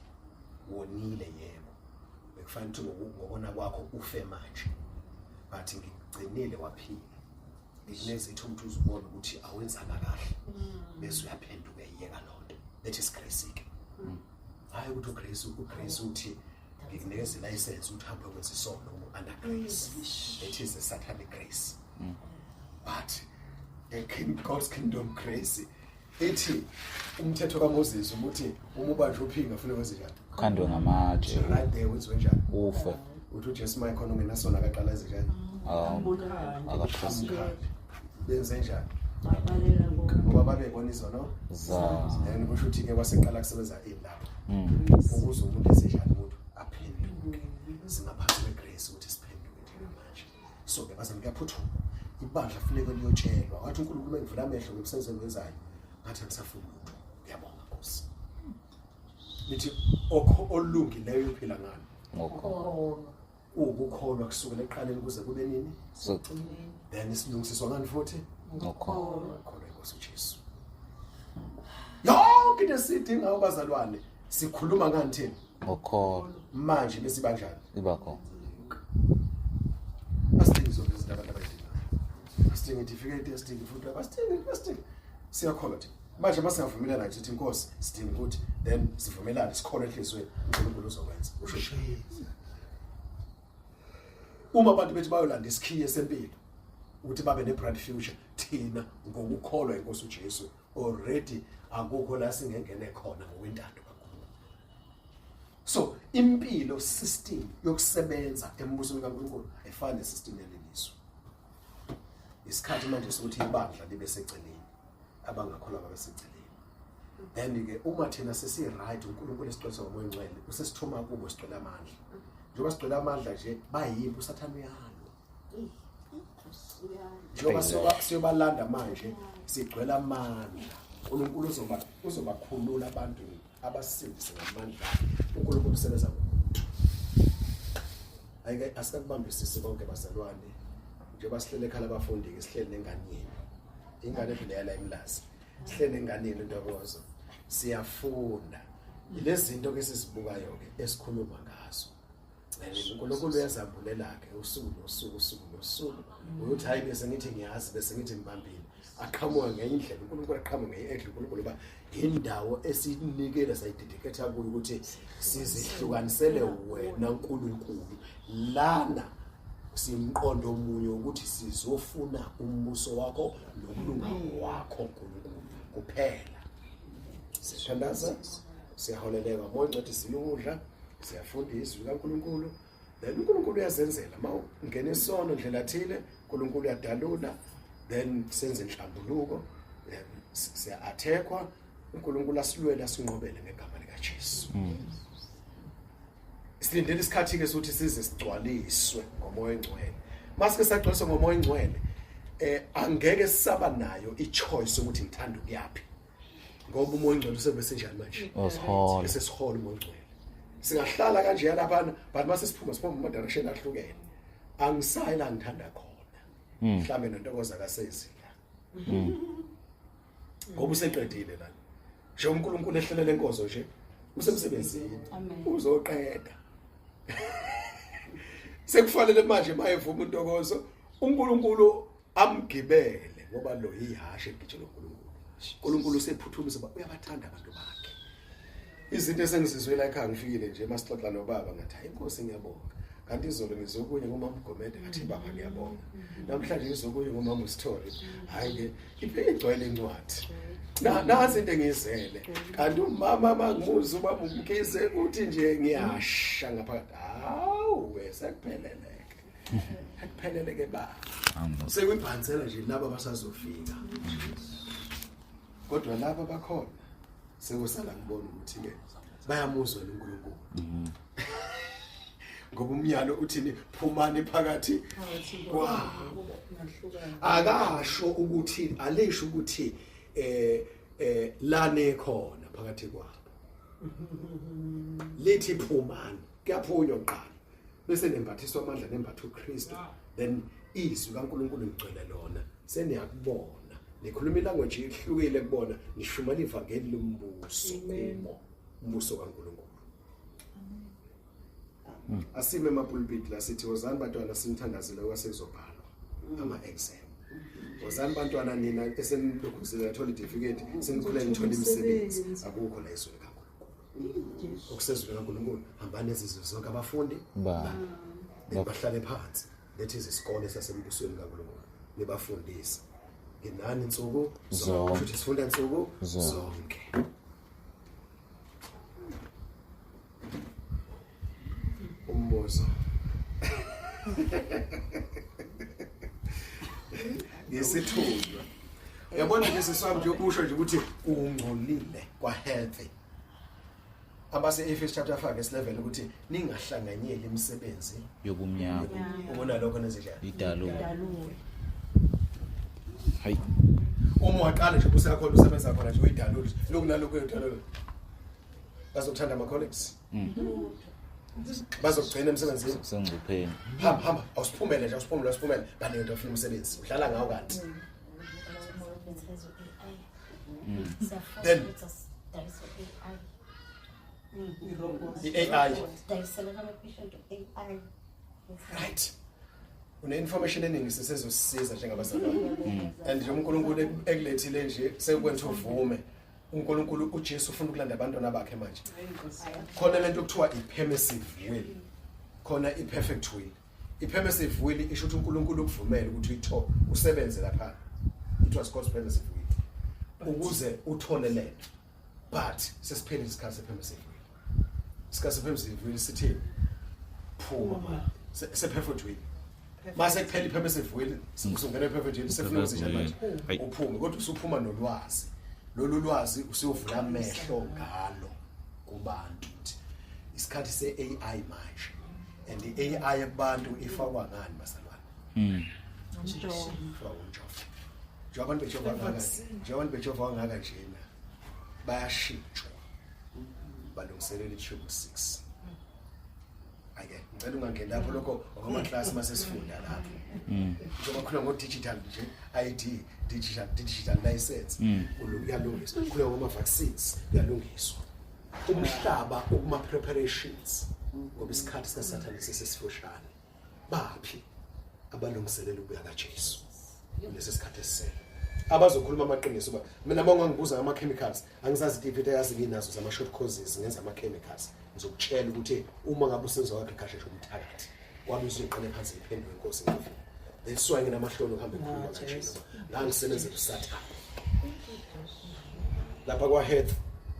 wonile yebo. Bekufanele ukuthi ngokona kwakho ufe manje. But ngigcinile waphila. Ngikunezitho umuntu uzubona ukuthi awenzanga kahle. Bese uyaphenduka iyeka lonto. That is grace ke. Hayi ukuthi uGrace uthi ngikunikeza license ukuthi uhambe ukwenza isono under grace. It is a satanic grace. But the King God's kingdom grace ithi umthetho kaMoses ukuthi uma ubanjwe uphinga ufuna kwenze njani? Khandwe ngamatshe. Right there wenziwe njani? Ufe. Uthi uJesu mayikhona ungenasona akaqala enze njani? Akaphasi. Benze njani? Babalela ngoba babebona izono za. Then kusho ukuthi ke kwaseqala kusebenza ini lapho. Ukuze umuntu esenjani umuntu aphenduke. Singaphansi kwegrace ukuthi siphenduke njengamanje. So ke bazalwane kuyaphuthuma. Ibandla kufuneka liyotshelwa. Wathi uNkulunkulu mengivula amehlo ngomsebenzi engiwenzayo ngathi angisafuni lutho. Ngiyabonga Nkosi. Lithi olungileyo uphila ngani? Ngokukholwa. Ukukholwa kusukela ekuqaleni kuze kube nini? Then silungisiswa ngani futhi? Ngokukholwa. Ngokukholwa inkosi uJesu. Yonke into esidingayo bazalwane sikhuluma ngani thina? Ngokukholwa. Manje bese banjani? Iba khona. Asidingi zonke izinto abantu abayidingayo. Sidinga certificate, sidinga futhi abasidingi siyakholwa thina. Manje masingavumelana nje sithi inkosi sidinga ukuthi then sivumelane sikholwe enhliziyweni uNkulunkulu uzokwenza. Usho uma abantu bethi bayolanda isikhiye sempilo ukuthi babe ne-bright future, thina ngokukholwa inkosi uJesu already akukho la singengene khona ngokwentando kaNkulunkulu. So impilo system yokusebenza embusweni kaNkulunkulu ayifani nesystem yalelizwe. Isikhathi manje sokuthi ibandla libe seceleni, abangakholwa babe seceleni. Then ke uma thina sesi-right uNkulunkulu esixolisa ngomoya ongcwele usesithuma kubo sigcwele amandla. Njengoba sigcwele amandla nje bayimpi uSathane uyalwa. Njengoba siyobalanda manje sigcwele amandla. uNkulunkulu uzobakhulula abantu abasindise ngamandla. uNkulunkulu usebenza ngomuntu. Ayike asikakubambisisi konke bazalwane. Njengoba sihlele ekhala abafundi ke sihlele nengane yenu. Ingane phela yala eMlazi. Sihlele nengane yenu Ntokozo. Siyafunda. Lezi zinto ke sizibukayo ke esikhuluma ngazo. uNkulunkulu uyazambulela ke usuku nosuku usuku nosuku. Uyothi hayi bese ngithi ngiyazi bese ngithi ngibambile. Aqhamuka ngenye indlela uNkulunkulu aqhamuka ngenye indlela uNkulunkulu ba indawo esinikele sayidedicate kuyo ukuthi sizihlukanisele wena uNkulunkulu. Lana simqondo omunye ukuthi sizofuna umbuso wakho nokulunga kwakho uNkulunkulu kuphela. Sithandaza siyaholeleka moya ncwadi silukudla siyafunda izwi kaNkulunkulu. Then uNkulunkulu uyazenzela mawungena isono ndlela thile uNkulunkulu uyadalula then senze inhlambuluko siya-attackwa uNkulunkulu asilwele asinqobele ngegama likaJesu. Silindele isikhathi ke sokuthi size sigcwaliswe ngomoya ongcwele. Masike sagcwaliswa ngomoya ongcwele angeke sisaba nayo i-choice ukuthi ngithanda ukuyaphi. Ngoba umoya ongcwele usebe senjani manje? Osihola. Esesihola umoya ongcwele. Singahlala kanje laphana but mase siphuma siphuma kuma direction ahlukene. Angisayi la ngithanda khona. Mhlambe noNtokozo akasezi la. Ngoba useqedile lana. Nje uNkulunkulu ehlelele inkonzo nje usemsebenzini. Uzoqeda. Sekufanele manje mayevuma uNtokozo uNkulunkulu amgibele ngoba lo yihashe egijela uNkulunkulu. uNkulunkulu usephuthumisa uyabathanda abantu bakhe. Izinto esengizizwela ekhaya ngifikile nje masixoxa nobaba ngathi hayi inkosi ngiyabonga. Kanti izolo ngizokunye ngomama uGomede ngathi baba ngiyabonga. Namhlanje ngizokunye ngomama uSithole. Hayi ke ipheke igcwele incwadi. Nazi into engizele. Kanti umama mangimuza ubaba uMkhize uthi nje ngiyasha ngaphakathi. Hawu we sekupheleleke. Sekupheleleke baba. Sekuyibhansela nje laba basazofika. Kodwa laba bakhona sekusala ngibona ukuthi ke bayamuzwa uNkulunkulu. Ngoba umyalo uthini phumani phakathi kwabo. Akasho ukuthi alisho ukuthi lane khona phakathi kwabo. Lithi phumani kuyaphunywa kuqala bese nembathiswa amandla nembatha uKristu then izwi kaNkulunkulu ligcwele lona seniyakubona nikhuluma ilanguage ihlukile kubona nishumela ivangeli lombuso kubo umbuso kaNkulunkulu. Asime emapulpit la sithi wozani bantwana sinithandazele kwasezobhalwa ama exam. Wozani bantwana nina esenilokhuzile nathola certificate senikhule nithola imisebenzi akukho la izwi likaNkulunkulu. Okusezwi likaNkulunkulu hambani ezizwe zonke abafundi ba bahlale phansi lethi isikole sasembusweni kaNkulunkulu nibafundise nginani insuku zonke futhi sifunda insuku zonke. Umbuzo ngesithunywa uyabona nje siswami nje ukusho nje ukuthi ungcolile kwa healthy abase Ephesians chapter 5 verse 11 ukuthi ningahlanganyeli imisebenzi yobumnyama ubona lokho nezidlela idalo. Hayi uma waqala nje ubusakhona usebenza khona nje uyidalula lokhu nalokhu uyidalula bazokuthanda ama colleagues bazokugcina emsebenzini sengcupheni. Hamba hamba awusiphumele nje awusiphumele awusiphumele bale nto ufuna umsebenzi udlala ngawo kanti. Then i-AI. Right. Une-information eningi sisezosisiza njengabazalwane. And nje uNkulunkulu ekulethile nje sekwenza uvume. uNkulunkulu uJesu ufuna ukulanda abantwana bakhe manje. Khona lento okuthiwa i-permissive will. Khona i-perfect will. I-permissive will isho ukuthi uNkulunkulu ukuvumele ukuthi uyithole usebenze lapha. It was God's permissive will. Ukuze uthole lento. But sesiphelile isikhathi se-permissive will. Isikhathi se-permissive will sithini? Phuma. Se-perfect will. Mase kuphela i-permissive will, usungena e-perfect will sefuna ukuthi njani manje? Hayi. Uphume kodwa usuphuma nolwazi. Lolu lwazi usuyovula amehlo ngalo kubantu ukuthi isikhathi se-AI manje. And i-AI kubantu ifakwa ngani bazalwane? Ifakwa umjovo. Njengoba abantu bejova kangaka, njengoba abantu bejova kangaka njena bayashintshwa. Balungiselela i-tube 6. Ake ngicela ungangeni lapho lokho okwamaklasi mase sifunda lapho. Njengoba khuluma ngo-digital nje ID digital license kuyalungiswa. Khuluma ngama vaccines kuyalungiswa. Umhlaba ukuma preparations ngoba isikhathi sikaSathane sesesifushane. Baphi abalungiselela ukubuya kaJesu kulesi sikhathi esisele? Abazokhuluma amaqiniso ba mina uma ungangibuza ngama chemicals angizazi iphi yazi nginazo zama short courses ngenza ama chemicals ngizokutshela ukuthi uma ngabe usenza agriculture nje umthakathi kwabe usuqale phansi iphendule inkosi ngifuna. That's why nginamahloni ukuhamba ekhuluma kanje ngoba ngangisebenzela uSathane. Lapha kwa health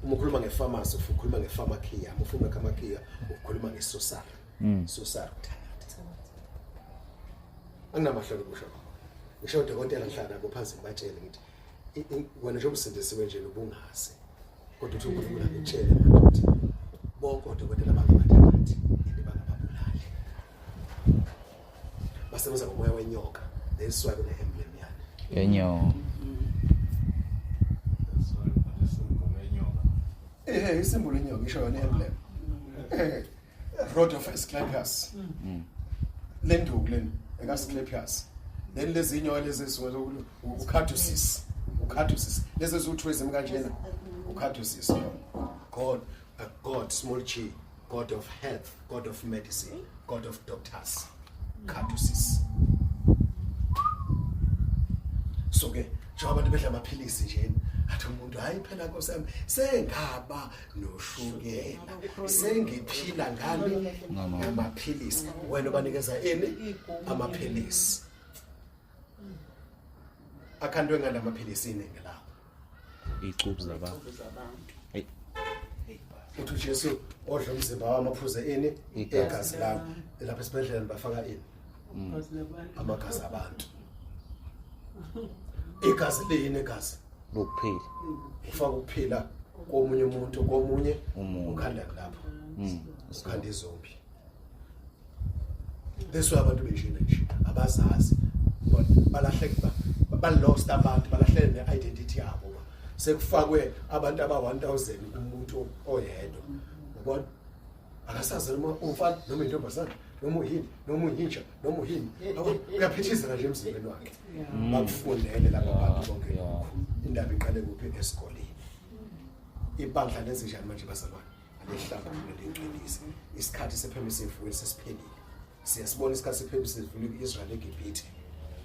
uma ukhuluma ngepharmacy ukhuluma ngepharmakia, uma ukhuluma ngepharmakia ukhuluma ngesorcery. Sorcery uthakathi. Anginamahloni kusho lokho. Ngisho udokotela ngihlala nabo phansi ngibatshele ngithi wena njengoba usindisiwe nje ubungazi. Kodwa uthi uNkulunkulu angitshele manje ukuthi bonke odokotela bangabathakathi and bangababulali. Basebenza ngomoya wenyoka. That's why kune emblem yani. Yenyoka. Isimbolo yenyoka isho yona emblem. Rod of Asclepius. Lenduku leni ekaAsclepius. Then lezi inyoka lezi ezisuka uCaduceus. uCaduceus. Lezi eziwu-two ezimi kanjena. uCaduceus. God, a God small g, God of health, God of medicine, God of doctors. Caduceus. So ke njengoba abantu bedla amaphilisi nje athi umuntu hayi phela Nkosi yami sengaba noshukela sengiphila ngani ngamaphilisi. Wena ubanikeza ini? Amaphilisi. Akhandwe ngala maphilisi iningi lawo. Icubu zabantu. Hey. Uthi uJesu odla umzimba wami aphuze ini? Igazi lami. Lapha esibhedlela bafaka ini? Amagazi abantu. Igazi liyini igazi? Lokuphila. Ufaka ukuphila komunye umuntu komunye ukhanda lapho. Ukhanda izombi. This way abantu benjena nje abazazi. Balahleka ba lost abantu balahlele ne-identity yabo. Sekufakwe abantu aba 1000 kumuntu oyedwa. Ubona? Akasazi noma umfana noma intombazana noma uyini noma uyinja noma uyini. Uyaphithizela nje emzimbeni wakhe. Bakufundele laba bantu bonke lokho. Indaba iqale kuphi? Esikoleni. Ibandla lenze njani manje bazalwane? Alehlamba lengcwelise. Isikhathi sepermissive will sesiphelile. Siyasibona isikhathi sepermissive will ku-Israel eGibhithe.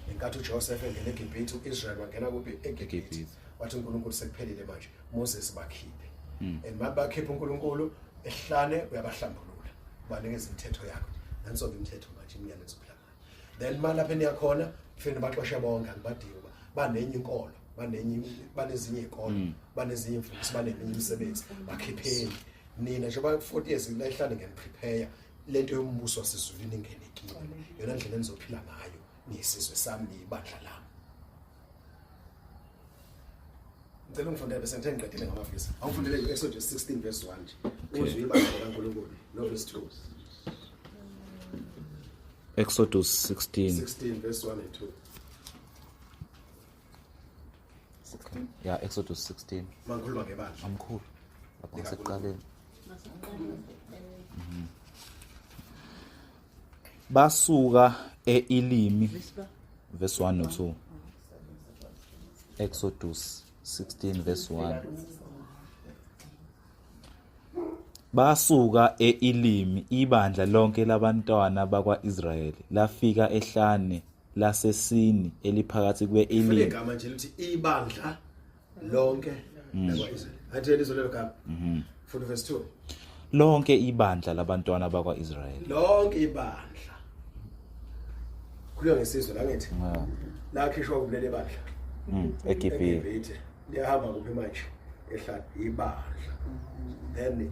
Ngenkathi uJoseph engena eGibhithe, uIsrael wangena kuphi? eGibhithe. Wathi uNkulunkulu sekuphelile manje, Moses bakhiphe. And mabakhipha uNkulunkulu ehlane uyabahlambulula. Ubanikeza imithetho yakhe. Nanso ke imithetho manje imiyalo ezophila ngayo. Then malapha eniyakhona kufanele baxoshe bonke angibadingi uba banenye inkolo, banezinye izikolo, banezinye imfundiso, baneminye imisebenzi, bakhipheni. Nina njengoba 40 years la ehlane ngiyaniprepare lento yombuso wasezulwini ingene kini. Yona ndlela enizophila ngayo niyisizwe sami niyibandla lami. Ngicela ungifundele bese ngithe ngiqedile ngamavesi. Awufundele u-Exodus 16 verse 1 nje. Uzwe ibandla likaNkulunkulu no verse 2. Exodus 16. 16 verse 1 and 2. Yeah, Exodus 16. Mangikhuluma ngebandla. Amkhulu. Lapho ngasekuqaleni. Basuka eIlimi verse 1 no 2. Exodus 16 verse 1. Basuka e-Elimi ibandla lonke labantwana bakwa-Israyeli lafika ehlane laseSini eliphakathi Funa kwe-Elimi. igama nje lithi ibandla lonke lakwa-Israyeli. Athi lizwe lelo gama. Funda verse 2. Lonke ibandla labantwana bakwa-Israyeli. Lonke ibandla. Khulunywa ngesizwe la ngithi. Lakhishwa kuleli bandla. eGibhithe. eGibhithe. Liyahamba kuphi manje? Ehlane ibandla. Then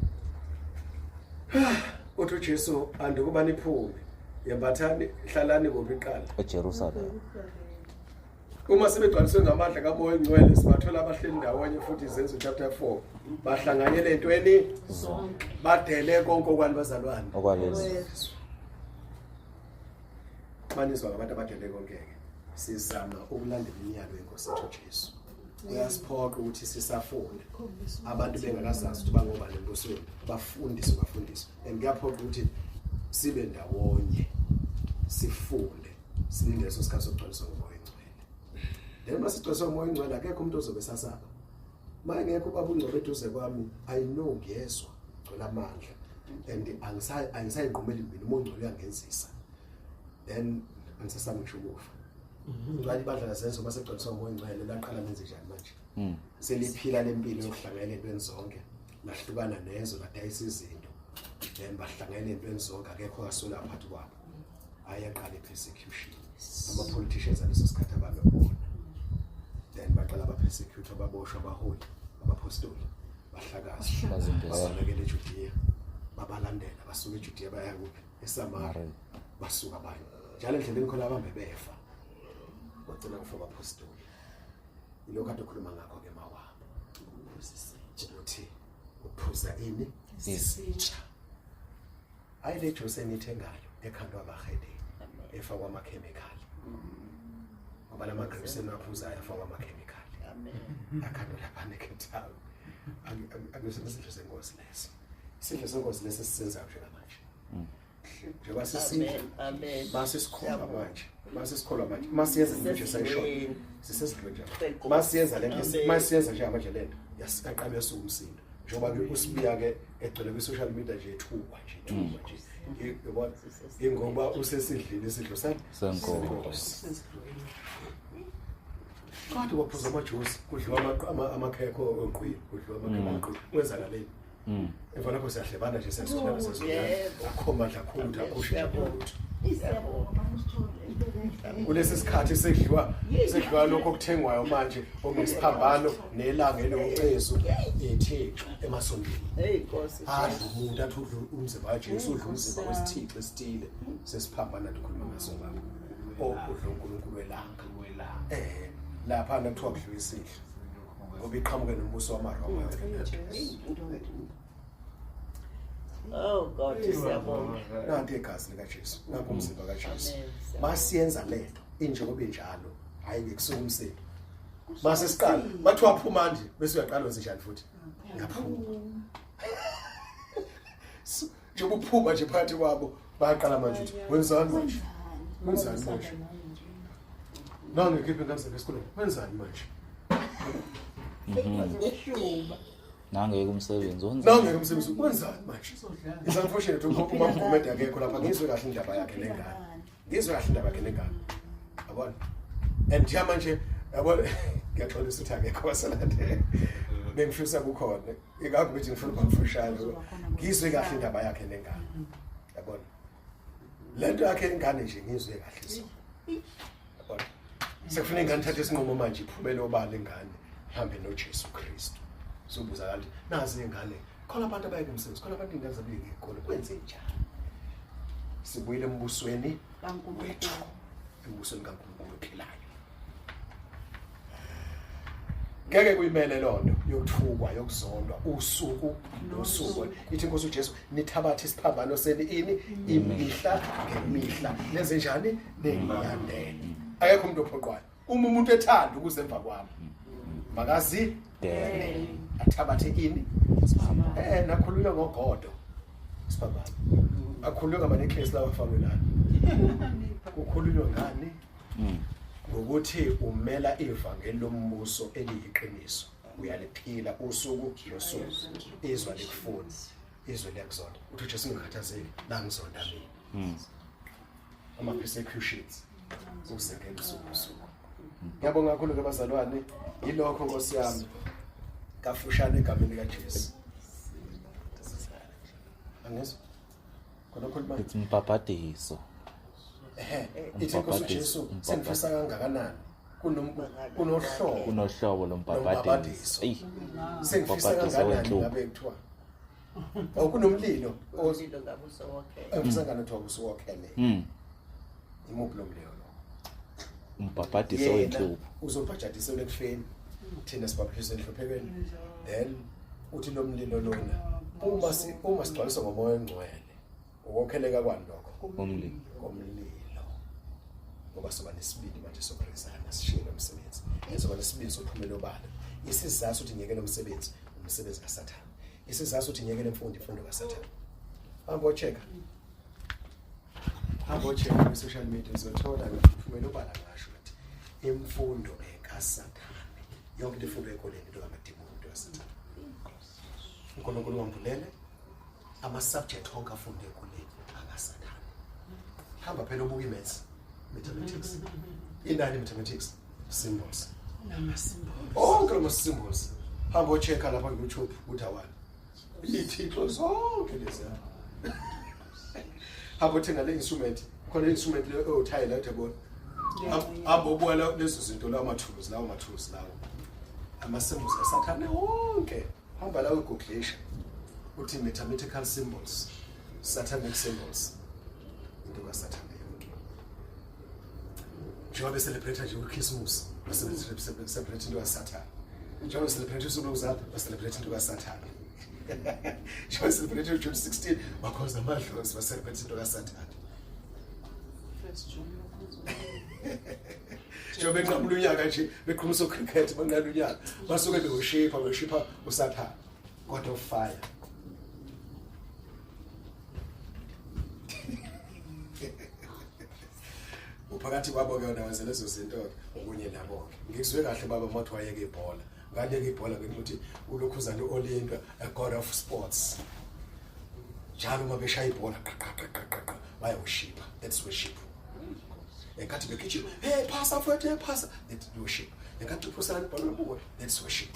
uthi uJesu andukuba niphume yembathani hlalani kuphi iqala eJerusalema. uma sebegcwaliswe ngamandla kaMoya oNgcwele sibathola abahleli ndawonye futhi izenzo chapter 4 bahlanganyele entweni Zonke. badele konke okwani bazalwane Okwalezi. Manizwa ngabantu abadele konke ke sizama ukulandela imiyalo yenkosi yethu Jesu uyasiphoqa ukuthi sisafunda abantu bengakazazi ukuthi bangobani embusweni bafundiswe bafundiswe and kuyaphoqa ukuthi sibe ndawonye sifunde silinde leso sikhathi sokugcwaliswa ngomoya ongcwele then uma sigcwaliswa ngomoya ongcwele akekho umuntu ozobe sasaba uma engekho ubaba ungcwele eduze kwami i know ngiyezwa gcwele amandla and angisayinqumeli mina umoya ongcwele uyangenzisa then angisasami ngisho ukufa ngicela ibandla lazenzo uma segcwaliswa umoya ongcwele laqala lenze njani manje seliphila lempilo yokuhlanganyela entweni zonke lahlukana nezo ladayisa izinto then bahlanganyela entweni zonke akekho kasula phakathi kwabo ayaqala i-persecution ama-politicians aleso sikhathi ababebona then baqala ba-persecute ababoshwa abaholi abapostoli bahlakazwa Bazimbeza. babalekela ejudiya babalandela basuka ejudiya baya kuphi esamari basuka abanye njalo endleleni khona abambe befa wagcina kufa abapostoli ilokhu ade ukhuluma ngakho-ke mawabo ukuthi uphuza ini Isitsha. hayi le juice eniyithengayo ekhandwa abahedeni efakwa amakhemikhali ngoba la ma-grapes eniwaphuzayo afakwa amakhemikhali akhandwa laphana eCape Town akusona isidlo senkosi leso isidlo senkosi leso esisenzayo njengamanje njengoba sisidla Amen. Amen. mase sikholwa manje mase sikholwa manje masiyenza lento nje sayisho Sisesidlweni. sisesidlweni nje Senkosi. masiyenza lento Amen. masiyenza njengamanje lento yasiqala yasuka umsindo njengoba ke usibiya ke egcwele kwi-social media nje ethukwa nje ethukwa nje yabona ingoba usesidlini isidlo sani Senkosi. Kade kwaphuza amajuice kudliwa amakhekhe oqhwi kudliwa amakhekhe oqhwi kwenzakaleni emva lapho siyahlebana nje siyasonana siyasonana Yebo. akho mandla akho lutho akho shintsho lutho Siyabonga mama usithole. kulesi sikhathi sekudliwa sekudliwa lokho okuthengwayo manje okungesiphambano nelanga eliwucezu ithixo emasontweni Hey Nkosi. adla umuntu athi udla umzimba kaJesu udla umzimba wesithixo esithile sesiphambana ndikhuluma ngaso lapho o udla uNkulunkulu welanga lapha kuthiwa kudliwa isidlo ngoba iqhamuke nombuso wamaRoma yonke lento. Oh God, siyabonga. Nanti igazi likaJesu nanku umzimba kaJesu Amen. masiyenza lento injengoba injalo hayi ngekusuka umsindo mase siqala bathiwa phuma nje bese uyaqala wenze njani futhi uyaphuma njengoba uphuma nje phakathi kwabo bayaqala manje ukuthi wenzani manje wenzani manje nangikhiphe ingane zakhe esikoleni wenzani manje Ngeshuba. Nangeke umsebenzi wenzani? nangeke umsebenzi wenzani manje it's unfortunate uma Gumede akekho lapha ngizwe kahle indaba yakhe nengane ngizwe kahle indaba yakhe nengane yabona and nje manje yabona ngiyaxolisa ukuthi akekho waselandela bengifisa kukhona ingakho ukuthi ngifuna ukuba mfushane ngizwe kahle indaba yakhe nengane yabona lento yakhe ingane nje ngizwe kahle so yabona sekufuna ingane ithathe isinqumo manje iphumele obala ingane ihambe noJesu Kristu sobuza kanti nazi ingane khona abantu abayeke umsebenzi khona abantu ingane zabuyeke ngekolo kwenze njani sibuyile embusweni wethu embusweni kaNkulunkulu ophilayo ngeke kuyimele lonto yokuthukwa yokuzondwa usuku nosuku ithi inkosi uJesu nithabathe isiphambano seni ini imihla ngemihla nenze njani ningilandele akekho umuntu ophoqwayo uma umuntu ethanda ukuze emva kwami makazi Dele. athabathe ini nakhulunywa ngogodo isiphambano akhulunywa ngama-necklace lawa afakwe lana kukhulunywa ngani ngokuthi umela ivangeli lombuso eliyiqiniso uyaliphila usuku nosuku izwa likufuni Izwe liyakuzonda. Uthi uJesu ungakhathazeki, la ngizonda mina. Ama persecutions uzengena usuku usuku. Ngiyabonga kakhulu ke bazalwane, yilokho Nkosi yami. Kafushane egameni likaJesu. Angizwa? Khona khuluma. Ithi umbhabhadiso. Ehhe, ithi Nkosi uJesu sengifisa kangakanani kunohlobo Kunohlobo lombhabhadiso. Lombhabhadiso. Eyi. Sengifisa Umbhabhadiso kangakanani wenhlupho. ngabe kuthiwa Oh kunomlilo Umlilo ngabe usowokhela. engifisa ngani kuthiwa usuwokhele. Imuphi lo mlilo lo? Umbhabhadiso Yena wenhlupho. uzobhajadiselwa ekufeni thina sibhaptizwe enhluphekweni then uthi lo mlilo lona uma si uma sigcwaliswa ngomoya ongcwele ukokheleka kwani lokho Umlilo. komlilo ngoba soba nesibindi manje sokuresigna sishiye lo msebenzi soba nesibindi sokuphumela obala isizathu ukuthi ngiyeke lo msebenzi umsebenzi kaSathane isizathu ukuthi ngiyeke lemfundo imfundo kaSathane hamba ochecka hamba ochecka kwi-social media uzothola ngiphumela obala ngasho ukuthi imfundo ekaSathane yonke into efundwa ekoleni into kamadimoni into kaSathane uNkulunkulu wambulele ama-subject onke afunde ekoleni akaSathane hamba phela ubuka i-maths mathematics inani mathematics symbols onke lama symbols hamba ochecka lapha ku-YouTube ukuthi awani iy'thixo zonke leziya hamba othenga le instrument khona le instrument le othayela uthi yabona hamba ubuka lezo zinto lawo mathuluzi lawo mathuluzi lawo ama-symbols kasathane wonke hamba la ugooglisha uthi mathematical symbols satanic symbols into kasathane yonke njengoba becelebrate nje uChristmas baselebrate into kasathane njengoba becelebrate usuku lokuzalwa baselebrate into kasathane njengoba becelebrate uJune 16 bakhonza amadlozi baselebrate into kasathane njengoba benqamula unyaka nje beqhumisa ucricket banqamula unyaka basuke bewoshipha beshipha usathane God of fire uphakathi kwabo ke wena wenza lezo zinto ke okunye nabo ke ngikuzwe kahle baba mathi wayeke ibhola ngaleke ibhola ngenxa ukuthi ulokhuzana uOlympia a god of sports njalo uma beshaya ibhola qa qa qa qa qa bayawushipha that's worship enkathi begijima hey phasa mfowethu hey phasa that's worship enkathi uphosana ibhola lobuko that's worship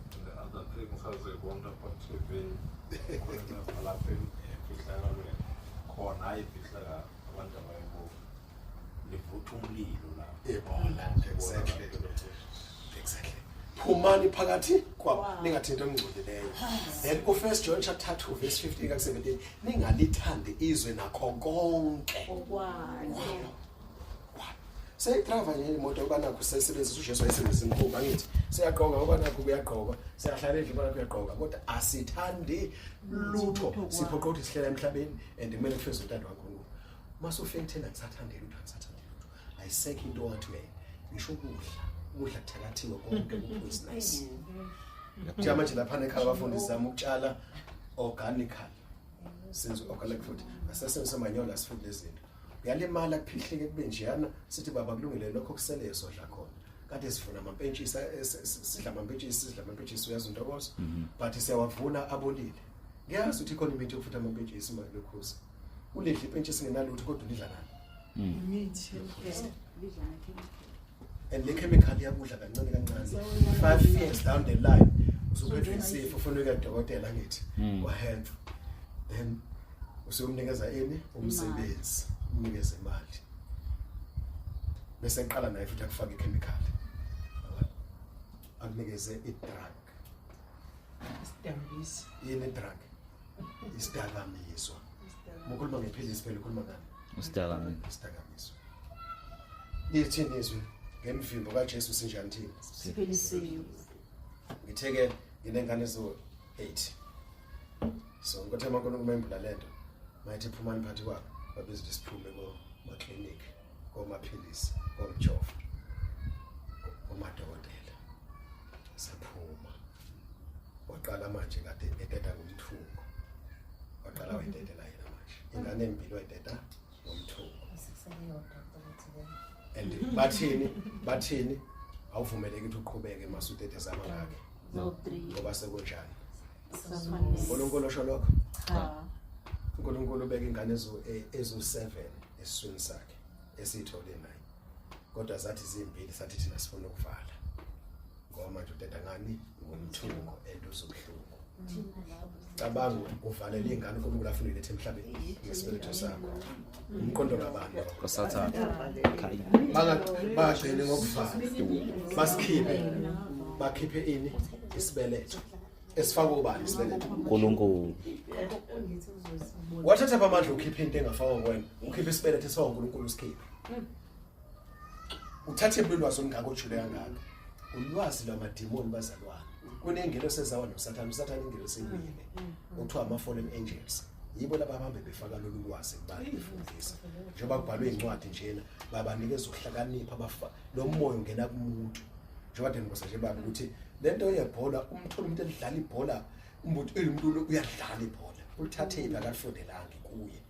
The other things azibona pa TV khona lapha lapha emfihlakalweni khona hayi imfihlakalo abantu abayibuka livutha umlilo lapha ibhola exactly exactly phumani phakathi kwabo ningathinti okungcolileyo then u-1 John chapter 2 verse 15 ka 17 ningalithandi izwe nakho konke Okwalo. seyidrayiva nje imoto uba nakho sesebenzisa uJesu wayesebenzisa imikhuba angithi siyagqoka uba nakho kuyagqoka siyahlala endlini uba nakho kuyagqoka kodwa asithandi lutho siphoqa ukuthi sihlela emhlabeni and kumele kufezwe intando kaNkulunkulu mase ufike kuthena ngisathande lutho angisathande lutho ayisekho into wathi uyayi ngisho ukudla ukudla kuthakathiwe konke kupoisonous njengamanje laphana ekhaya abafundisi zami ukutshala organical senze organic food asasebenzisa manyola sifuthi lezinto uyalimala kuphihlike kube njeyana sithi baba kulungile lokho kuseleyo sodla khona kade sivuna amampentshisi sidla amampentshisi sidla amampentshisi uyazi untokozo but siyawavuna abolile ngiyazi ukuthi ikhona imithi yokufutha amampentshisi uma lokhuza ulidla impentshisi ngenalutho kodwa ulidla ngani Imithi. and le chemical iyakudla kancane kancane 5 years down the line usuphethwe isifo ufuna ukuya kudokotela ngithi kwa-health then usuyomnikeza ini umsebenzi umnikeze imali bese eqala naye futhi akufake ichemical akunikeze i-drug Isidambisi. yini i-drug isidakamizwa mukhuluma ngephilisi phela ukhuluma ngani Isidakamizwa. isidakamizwa lithini izwi ngemvimbo kaJesu sinjani thina Siphilisiwe. ngithe-ke nginengane zo-8 so ngikothe amankulunkulu mayembula le nto mayethi phumani phakathi kwabo babiza ukuthi siphume komaklinikhi komaphilisi komjovo komadokotela saphuma waqala manje kade eteta ngomthungo waqala wayitetela yena manje ingane embili wayiteta ngomthungo and bathini awuvumeleki ukuthi uqhubeke masuteteza amangakhe Zo 3. ngoba sekunjani uNkulunkulu osho lokho? Cha. uNkulunkulu ubeka ingane ezu-7 esiswini sakhe esiyithole naye, kodwa zathi zimbili sathi thina sifuna ukuvala ngoba manje uteta ngani ngomthungo and uzobuhlungu. Cabanga uvalela ingane uNkulunkulu afuna uyilethe emhlabeni ngesibeletho sakho. Umqondo kabani lo? Kasathane. Bangagcini ngokuvala, basikhiphe, bakhiphe ini isibeletho esifakwe ubani isibeletho? uNkulunkulu. Wathatha amandla ukhiphe into engafakwa kuwena, ukhiphe isibeletho esifakwa uNkulunkulu usikhiphe. Uthathe ulwazi olungaka ojule kangaka, ulwazi lwamadimoni bazalwane. Kunengelosi ezawa noSathane, uSathane ingelosi ewile okuthiwa ama-fallen angels. Yibo laba abahambe befaka lolu lwazi kubantu befundisa, njengoba kubhalwe iy'ncwadi njena, babanikeza ukuhlakanipha. Lo moya ungena kumuntu, njengoba kade ngibuza nje baba ukuthi le nto yebhola, umthole umuntu elidlala ibhola, umuntu umuntu uyadlala ibhola, ulithathephi? Akalifundelanga kuye.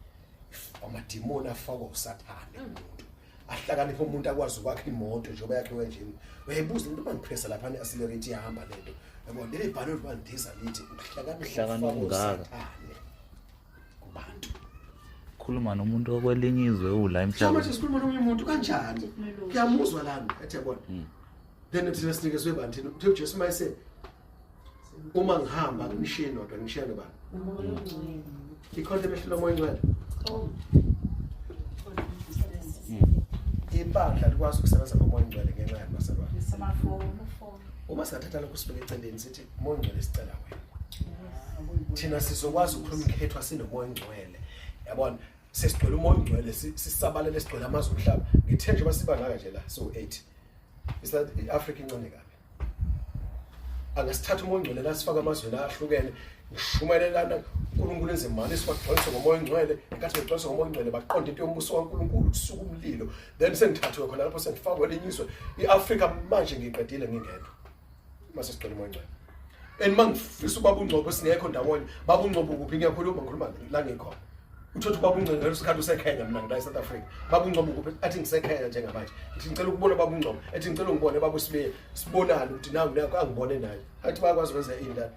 Amadimoni afakwa uSathane kumuntu, ahlakaniphe umuntu akwazi ukwakha imoto njengoba yakhiwe nje. Uyayibuza into, uma ngipressa lapha ne-accelerate iyahamba lento, yabona leli bhalo libandiza lithi ukuhlakanipha Ukuhlakanipha kufakwa okungaka. uSathane kubantu. Khuluma nomuntu okwelinye izwe ula Njengoba emhlabeni. sikhuluma nomunye umuntu kanjani, kuyamuzwa lana ethi yabona. Then thina sinikezwe bani thina? Uthe uJesu mayese uma ngihamba ngishiye nodwa, ngishiye nobani? Ikhona into emehlula uMoya Ongcwele? Ibandla likwazi ukusebenza ngoMoya Ongcwele ngenxa yani, bazalwane? Uma singathatha lokhu sibeke eceleni, sithi Moya Ongcwele sicela wena, thina sizokwazi ukukhuluma ikhethwa sinoMoya Ongcwele, yabona, sesigcwele uMoya Ongcwele, sisabalele, sigcwele amazwe omhlaba. Ngithe njengoba siba ngaka nje la, so 8 i-Afrika incane kabi, angasithatha uMoya Ongcwele la sifake amazweni ahlukene, ngishumayelelana uNkulunkulu enze mali, sibagcwalise ngoMoya Ongcwele. Ngenkathi begcwaliswe ngoMoya Ongcwele baqonda into yombuso kaNkulunkulu, kusuka umlilo, then sengithathiwe khona lapho sengifakwe kwelinye izwe i-Afrika manje ngiqedile ngingedwa mase sigcwele uMoya Ongcwele. And mangifisa ubaba uNgcobo singekho ndawonye, baba uNgcobo kuphi? Ngiyakhuluma, ngikhuluma la ngikhona. Uthothi ubaba uNgcobo ngaleso sikhathi useKenya, mina ngila eSouth Africa. Baba uNgcobo kuphi? Athi ngiseKenya njengamanje. Ngithi ngicela ukubona baba uNgcobo, ethi ngicela ungibone baba uSibiya, sibonane ukuthi nangu nakho, angibone naye. Athi bayakwazi ukwenza ini la?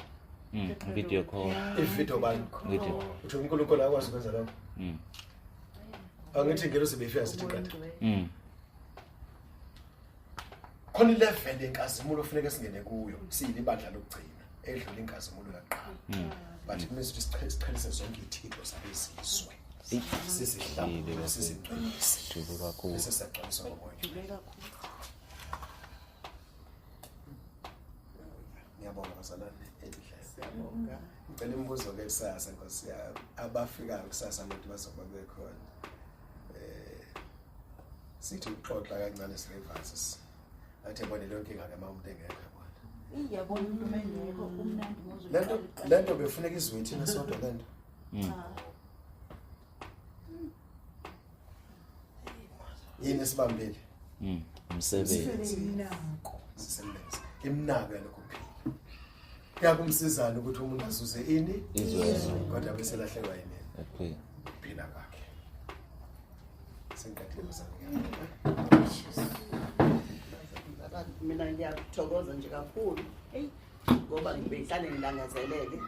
Video call. I-video bani? Video. Uthi uNkulunkulu akwazi ukwenza lokho? Angithi ingelosi beyifika sithi qeda. Khona ilevel yenkazimulo ofuneka singene kuyo siyilibandla lokugcina edlula inkazimulo yaqala. But kumele ukuthi siqhelise zonke iy'thixo zabezizwe, sizihlambulule, sizingcwelise, Jule kakhulu. bese siyagcwaliswa ngoMoya. Ngiyabonga bazalwane, enhle. Siyabonga. Ngicela imibuzo-ke kusasa, nkosi yami. Abafikayo kusasa abantu bazoba bekhona. Sithi ukuxoxa kancane, sirevise. Athi yabona leyo nkinga-ke uma umuntu engekho, yabona. Iyabona umuntu uma engekho kumnandi. Lento befuneka izwe thina sodwa lento. Yini esibambile? Umsebenzi. Sisebenze. Imnako yalokho kuphila. Kuyakumsizana ukuthi umuntu azuze ini? Izwe. Kodwa bese lahlekwa yini? Ukuphila. Ukuphila kwakhe. Sengiqedile bazalwane. Mina ngiyakuthokoza nje kakhulu, eyi, ngoba ngibehlale ngilangazelele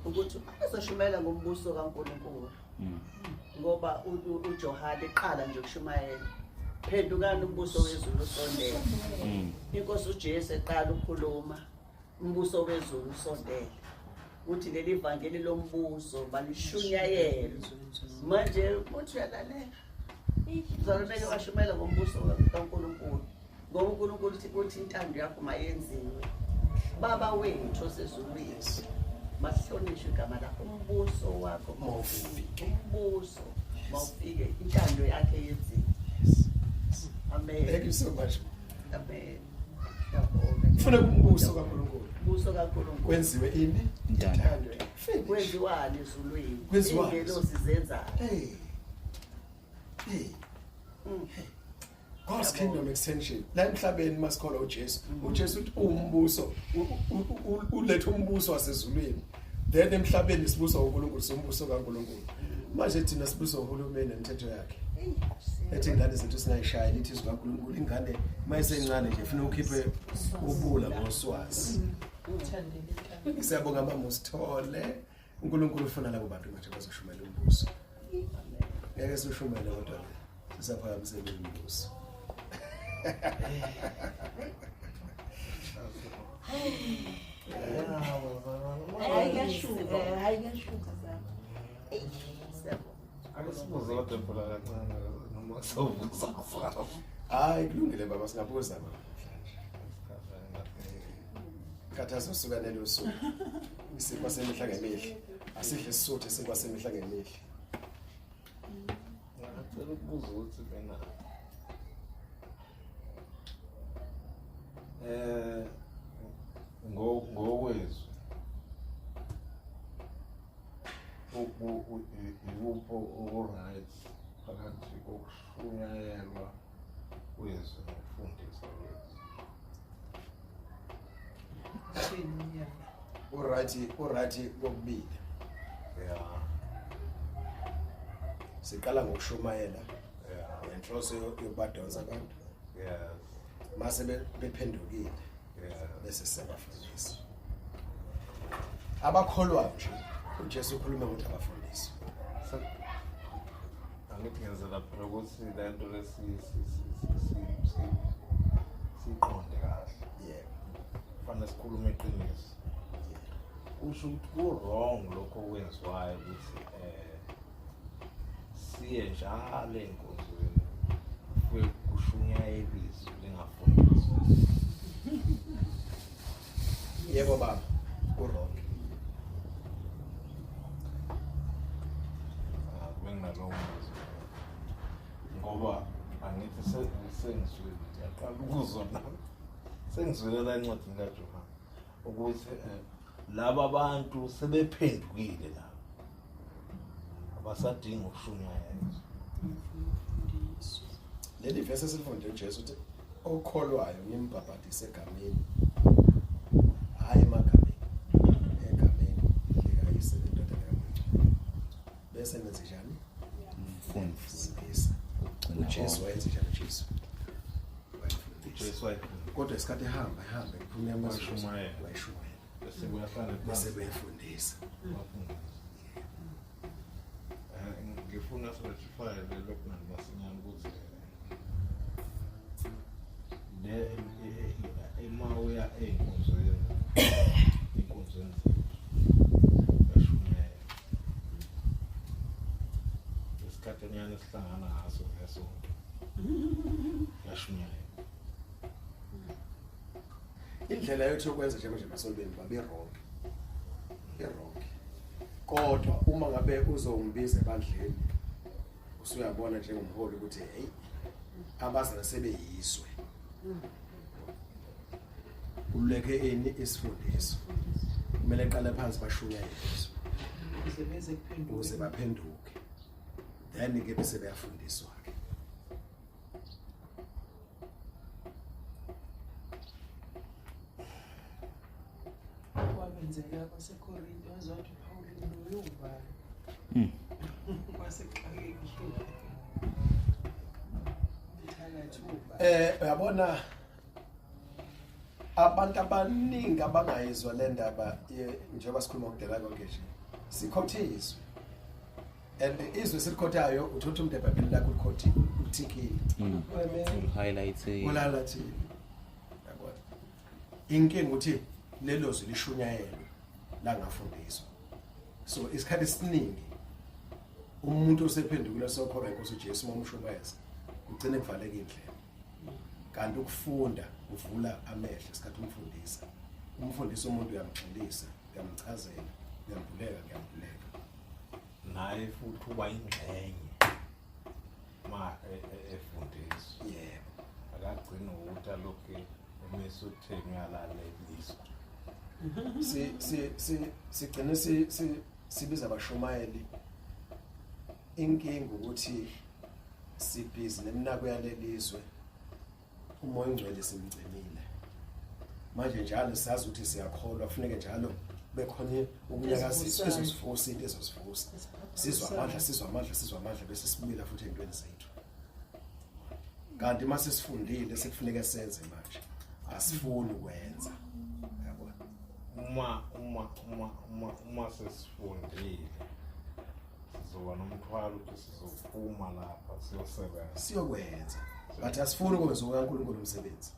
ukuthi azoshumayela ngombuso kaNkulunkulu, ngoba uJohane eqala nje ukushumayela, phendukani, umbuso wezulu usondele. Inkosi uJesu eqala ukukhuluma, umbuso wezulu usondele, uthi leli vangeli lombuso balishunyayelwe. Manje uthi uyalalela, mzalwane washumayela ngombuso kaNkulunkulu, ngoba uNkulunkulu uthi intando yakho mayenziwe. Baba wethu osezulwini, masihlonishwe igama lakho, umbuso wakho mawufike, umbuso mawufike, intando yakhe yenziwe. Amen. Thank you so much. Amen. Ngiyabonga. Kufuneka umbuso kaNkulunkulu. Umbuso kaNkulunkulu. Kwenziwe ini? Intando. Intando. Finish. Kwenziwani ezulwini? Kwenziwani? Ingelosi zenzani? Hey. Hey. Hey. God's kingdom extension. La emhlabeni masikholwa uJesu. uJesu uthi umbuso uletha umbuso wasezulwini. Then emhlabeni sibuswa uNkulunkulu, sombuso kaNkulunkulu. Manje thina sibuswa uhulumeni nemithetho yakhe. Ethi ingane zethu singayishayeli, ithi izwi kaNkulunkulu ingane mayisencane nje ufuna ukhiphe ubula ngoswazi. Uthandele intando. Siyabonga mama usithole. uNkulunkulu ufuna labo bantu manje bazoshumela umbuso. Ngeke sishumele kodwa ke sisaphakamisela umbuso. Hayi kuyashuka, hayi kuyashuka zami. Eyi, siyabonga. Ake sibuze kodwa phela kancane noma sovuza kusasa. Hayi kulungile baba singabuza baba namhlanje. Khathasi usuka nelo suku. Isinkwa semihla ngemihla. Asidle isisuthu isinkwa semihla ngemihla. Ngicela ukubuza ukuthi mina eh ngokwezwi ikuphi oku-right phakathi kokushunyayelwa kwezwi nokufundisa kwezwi? Uright, uright kokubili. Ya. Siqala ngokushumayela Ya. ngenhloso yokubadonsa abantu. Yes. Mase bephendukile Yes. bese siyabafundisa. Abakholwayo nje uJesu ukhuluma ukuthi abafundiswe. Angithi ngenzela phela ukuthi le nto le siyiqonde kahle. Yebo. Kufanele sikhulume iqiniso. Kusho ukuthi ku-wrong lokho okwenziwayo ukuthi siye njalo ey'nkonzweni kufike kushunyayelwe izwi lingafundiswa. Yebo baba, ku-wrong. Benginalowo mbuzo ngoba angithi sengizwile, ngiyaqala ukuzwa nami, sengizwile la encwadini kaJohane ukuthi laba bantu sebephendukile laba abasadingi ukushunyayelwa. Leli verse esilifunde uJesu uthi okholwayo nimbhabhadise egameni, hayi emagameni, egameni likaYise neNdodana kaNkulunkulu. Bese nenze njani? Mfundisa. uJesu wayenze njani uJesu? Wayefundisa. uJesu wayefundisa. Kodwa isikhathi ehamba ehamba ephume amazwi Wayeshumayela. wayeshumayela. Bese kuyahlala Bese kuyafundisa. Ngifuna sirtifyele lokhu masinyane ukuthi le ema uya ey'nkonzweni, ey'nkonzweni zethu yashumayela isikhathi enyana esihlangana ngaso ngesonto yashumayela. Indlela yethu yokwenza nje manje emasontweni babe wrong, i-wrong. Kodwa uma ngabe uzongibiza ebandleni usuyabona njengomholi ukuthi hey abazana sebeyizwe, kululeke ini isifundiso, kumele eqale phansi bashunyayelwe ukuze beze kuphenduke, ukuze baphenduke, then ke bese beyafundiswa ke. Kwenzeka kwaseKorinte waze wathi uPawuli loyo ubani kwasexakekile mthakathi ubani. Uyabona abantu abaningi abangayizwa le ndaba njengoba sikhuluma ngokudela konke nje, sikhothe izwi, and izwi esilikhothayo uthatha umuntu eBhayibhelini lakho ulikhothi uthikile, Ulihighlight-ile. ulalethile. Yabona inkinga ukuthi lelo zwi lishunyayelwe langafundiswa. So isikhathi esiningi umuntu osephendukile sokholwa inkosi uJesu uma umshumayeza kugcine kuvaleka indlela, kanti ukufunda kuvula amehlo. Isikhathi umfundisa umfundisa umuntu uyamgxilisa, uyamchazela, uyambuleka, kuyambuleka naye futhi uba ingxenye ma efundiswa. Yebo. Akagcini ngokuthi alokhu emise utheni uyalaleliswa. Sigcine sibiza abashumayeli. Inkinga ukuthi sibhizi neminako yalelizwe, uMoya oNgcwele simgcinile manje njalo siyazi ukuthi siyakholwa, kufuneke njalo bekhona ukunyakaziswa ezosivusa into ezosivusa, sizwa amandla, sizwa amandla, sizwa amandla, bese sibuyela futhi ey'ntweni zethu. Kanti uma sesifundile sekufuneka senze manje, asifuni ukwenza. Yabona? Uma sesifundile sizoba nomthwalo ukuthi sizophuma lapha siyosebenza, siyokwenza, but asifuni ukwenza kaNkulunkulu umsebenzi.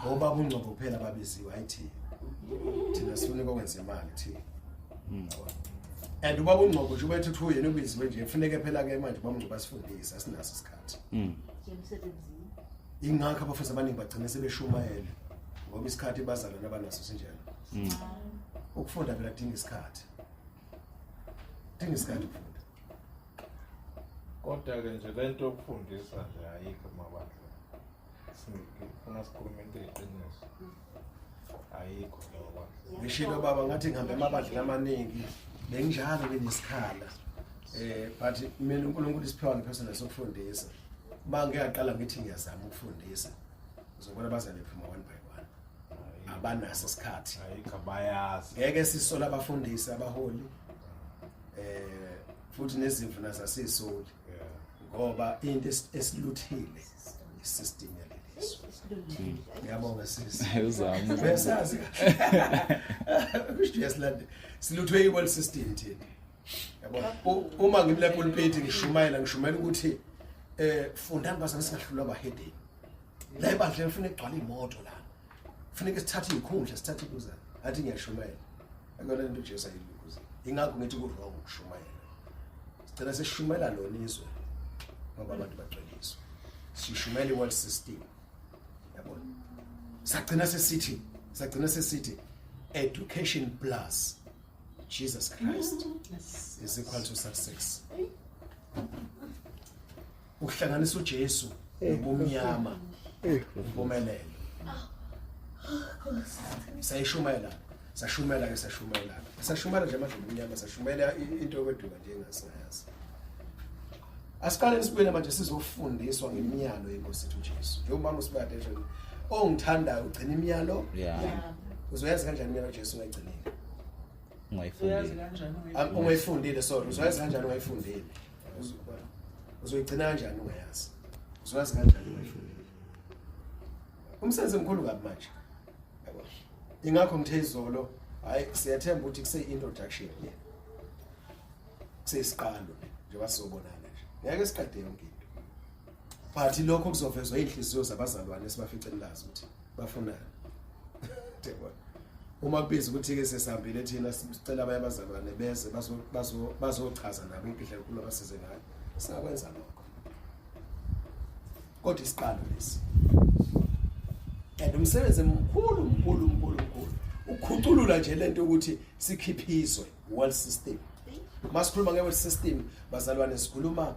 Ngoba uNgcobo kuphela babiziwe, hayi thina. Thina sifuna ukwenza imali thina. And ubaba uNgcobo nje ubethu uthi uyena ubiziwe nje, kufuneke phela ke manje ubaba uNgcobo asifundise, asinaso isikhathi. Ingakho abafundisi abaningi bagcina sebeshumayela ngoba isikhathi bazalwane abanaso sinjalo. Ukufunda phela kudinga isikhathi. Kudinga isikhathi ukufunda. Kodwa ke nje lento yokufundisa nje ayikho emabandleni. Sifuna sikhulume into eyiqiniso. Ayikho emabandleni. Ngishilo baba ngathi ngihambe emabandleni amaningi benginjalo nginesikhala. But mina uNkulunkulu isiphiwa ngiphe sokufundisa. Uma ngiyaqala ngithi ngiyazama ukufundisa, uzobona abazali bephuma one by one. Abanaso isikhathi. Ayikho, abayazi. Ngeke sisole abafundisi, abaholi, futhi nezimvu nazo asisoli, ngoba into esiluthile isystem yalelizwe. Ngiyabonga sisi. Uzama. Besazi kusho yasilande siluthwe i-world system thina, yabona. Uma ngimle pulpit ngishumayela, ngishumayela ukuthi fundani bazalwane, singahlulwa abahedeni la ebandleni, kufuneka kugcwale imoto la, kufuneka sithathe izikhundla, sithathe ikuzana, athi ngiyashumayela. Akona into uJesu ayilukuze. Ingakho ngithi ku-wrong ukushumayela, sigcina sesishumayela lona izwe ngoba abantu bagcweliswe. Sishumayela i-world system, yabona. Sagcina sesithi education plus Jesus Christ is equal to success. Ukuhlanganisa uJesu nobumnyama, impumelelo. Sayishumayela, sashumayela ke, sashumayela, sashumayela nje manje ubumnyama, sashumayela into yokweduka nje engasingayazi. Asiqale sibuyele manje sizofundiswa ngemiyalo yenkosi ethu uJesu, njengoba usibade nje, ongithandayo ugcina imiyalo. Uzoyazi kanjani imiyalo uJesu ungayigcinile? Uyazi Ungayifundile. kanjani? Ungayifundile, sorry. Uzoyazi kanjani ungayifundile? Uzoyigcina kanjani ungayazi? Uzoyazi kanjani ungayifundile? Umsebenzi omkhulu kabi manje, yabo. Ingakho ngithe izolo, hayi, siyathemba ukuthi kuse-introduction le, kuseyisiqalo njengoba sizobonana nje, ngeke siqede yonke into, but lokho kuzovezwa iy'nhliziyo zabazalwane esibafice lazi ukuthi bafunani, yabona. Uma kubiza ukuthi-ke sesihambile thina, sicela abanye abazalwane beze bazochaza nabo imfihlo enkulu abasize ngayo, singakwenza lokho, kodwa isiqalo lesi and umsebenzi mkhulu mkhulu mkhulu mkhulu, ukhuculula nje lento ukuthi sikhiphiswe world system. Masikhuluma nge-world system bazalwane, sikhuluma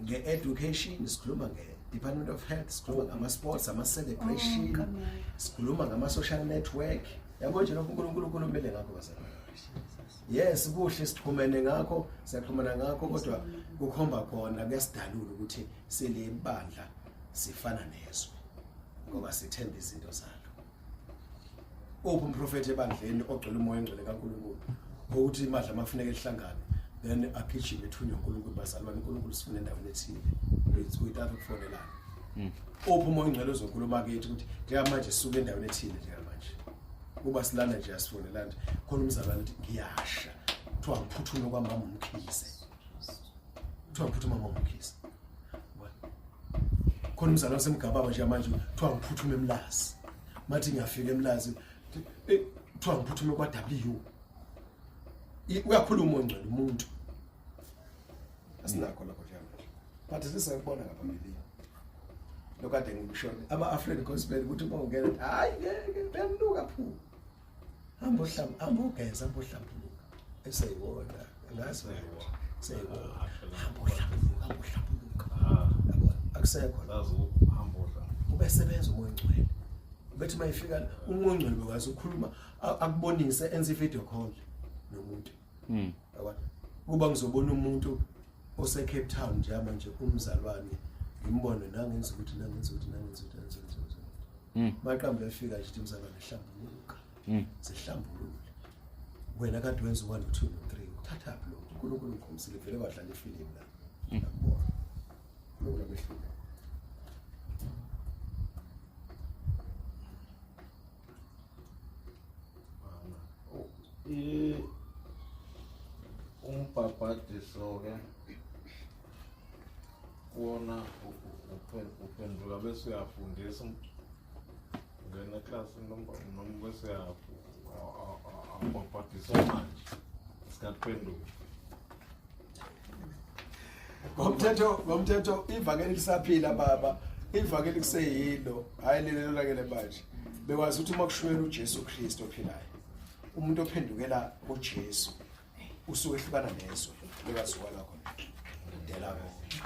nge-education, sikhuluma nge-department of health, sikhuluma ngama-sports, ama-celebration, sikhuluma ngama-social network, yabo nje lokhu uNkulunkulu ukhulumile ngakho bazalwane. Yes, kuhle sixhumene ngakho, siyaxhumana ngakho, kodwa kukhomba khona kuyasidalula ukuthi silibandla sifana nezwe ngoba sithemba izinto zalo. Uphi umprofeti ebandleni ogcwele umoya ongcwele kaNkulunkulu ukuthi imandla makufuneka ehlangane, then agijime ethunywa uNkulunkulu, bazalwane, uNkulunkulu sifuna endaweni ethile, kuyithatha ukufonelana? Uphi umoya ongcwele ozokhuluma kithi ukuthi njengamanje sisuke endaweni ethile, njengamanje kuba silana nje asifonelana nje khona umzalwane uthi ngiyasha, kuthiwa ngiphuthume kwamama uMkhize, kuthiwa ngiphuthume kwamama uMkhize khona umzalwane wasemgababa njengamanje, kuthiwa ngiphuthume eMlazi, mathi ngiyafika eMlazi, kuthiwa ngiphuthume kwa-W. Uyakhuluma ongcwele umuntu, asinakho lokho njengamanje, but sisakubona ngaphambilini lokade ngikusho ama-African gospel ukuthi uma ungena uthi, hayi ngeke benuka phu, hamba ohlamba, hamba ugeza, hamba ohlambuluka, eseyibona ngazi seyibona, hamba ohlambuluka, hamba ohlambuluka, yabona, akusekho la. Zazi ukuhamba udla. Ubesebenza umoya ongcwele, bethi uma ifika umoya ongcwele bekwazi ukukhuluma, akubonise, enze i-video call nomuntu, yabona. Kuba ngizobona umuntu ose Cape Town njengamanje, umzalwane, ngimbone nangenza ukuthi, nangenza ukuthi, nangenza ukuthi, nangenza ukuthi, nangenza ukuthi. Maqambe efika nje ukuthi umzalwane hlambuluka, sihlambulule wena, kade wenza u1 no2 no3, uthathaphi lo? uNkulunkulu ngikhombisile vele wadlala ifilimu la, ngakubona uNkulunkulu akwehlula. Umbhabhadiso ke wona uphenduka bese uyafundisa ungena eklasini noma bese uyabhabhadiswa manje isikhathi phenduka. Ngomthetho ivangeli lisaphila baba, ivangeli kuseyilo, hayi leli lonakele manje. Bekwazi ukuthi uma kushunyelwa uJesu Kristu ophilayo, umuntu ophendukela kuJesu usuke ehlukana nezwe, bekazuka lakho udela konke.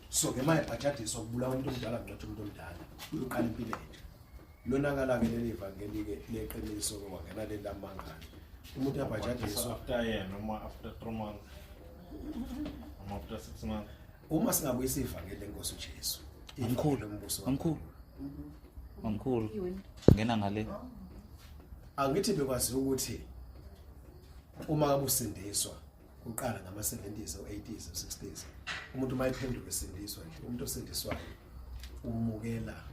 So ke manje bhajadiswa kubulawa umuntu omdala ngcwathi umuntu omdala uyoqala impilo entsha. Lonakala ke leli ivangeli ke leqiniso ke wangena leli lamangane. Umuntu uyabhajadiswa after year noma after 3 months noma after 6 months. Uma singabuyisa ivangeli lenkosi uJesu, Mamkhulu, lombuso mamkhulu, mamkhulu, ngena ngale. Angithi bekwazi ukuthi uma ngabe usindiswa uqala ngama 70s or 80s or 60s, umuntu mayiphenduka esindiswa nje, umuntu osindiswayo umukela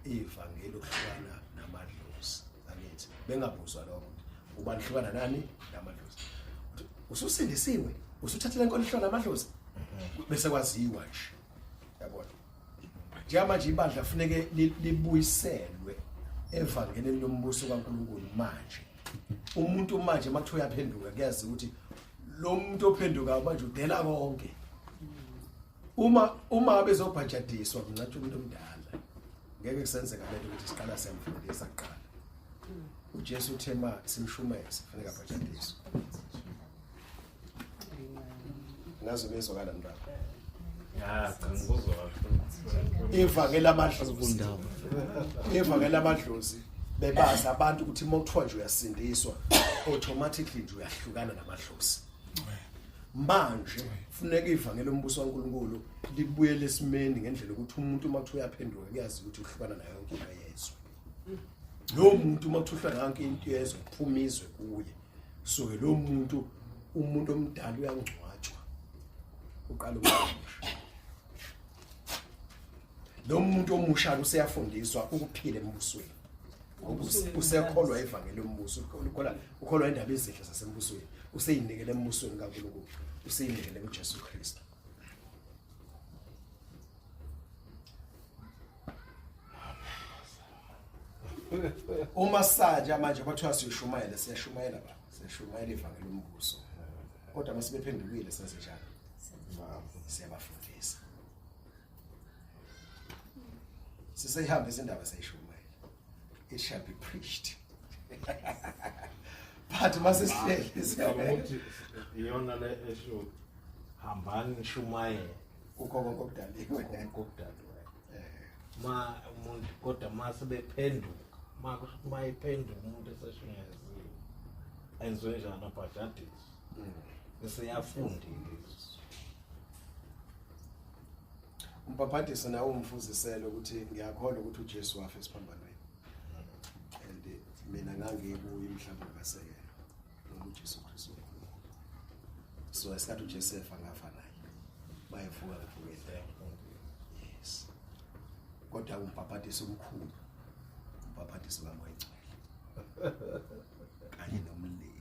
ivangeli okuhlukana namadlozi. Angithi bengabuzwa lokho uba lihlukana nani namadlozi, ususindisiwe usuthathele inkolo ihlukana namadlozi, bese kwaziwa nje. Yabona njengamanje ibandla kufuneke libuyiselwe evangelini lombuso kaNkulunkulu. Manje umuntu manje makuthiwa uyaphenduka kuyazi ukuthi lo muntu ophendukayo manje udela konke. Uma bezobhajadiswa kuncatsha umuntu omdala, ngeke kusenzeka lento ukuthi siqala siyamfundisa kuqala. uJesu uthe ma simshumayeze kufanele abhajadiswe. Ngaze bezwakala ndaba. Ya, cha ngikuzwa kahle. Ivangeli amadlozi. Ivangeli amadlozi bebazi abantu ukuthi uma kuthiwa nje uyasindiswa automatically nje uyahlukana namadlozi. Manje funeka ivangeli lombuso kaNkulunkulu libuyele esimeni ngendlela ukuthi umuntu uma kuthiwa uyaphenduka kuyazi ukuthi uhlukana nayo yonke into yezwe. Lo muntu uma kuthiwa uhlukana yonke into yezwe kuphuma izwe kuye. So ke lo muntu umuntu omdala uyangcwatshwa. Uqala ukusha. Lo muntu omusha useyafundiswa ukuphila embusweni. Usekholwa ivangeli lombuso, ukholwa indaba ezinhle zasembusweni, useyinikele embusweni kaNkulunkulu, useyinikele kuJesu Kristu. Uma saja manje kwathiwa siyoshumayela, siyashumayela ba, siyashumayela ivangeli lombuso. Kodwa masebephendukile senze njani? Siyabafundisa. Siseyihamba izindaba seyishumayela. It shall be preached. But masesihleli ukuthi iyona le esho hambani nishumayele kukho konke okudaliwe, konke okudaliwe. Ma umuntu kodwa masebephenduka, ma iphenduka umuntu eseshunyeziwe enziwe njani abhajadiswe bese yafundiswa. Umbhabhadiso nawo umfuziselo ukuthi ngiyakholwa ukuthi uJesu wafa esiphambanweni. And mina ngangikuye umhlaba kasekelo ngoba uJesu Kristu uNkulunkulu. So esikhathi uJesu efa ngafa naye. Bayevuka ngivukele. Yes. Kodwa umbhabhadiso omkhulu, umbhabhadiso kaMoya Oyingcwele. Kanye nomlilo.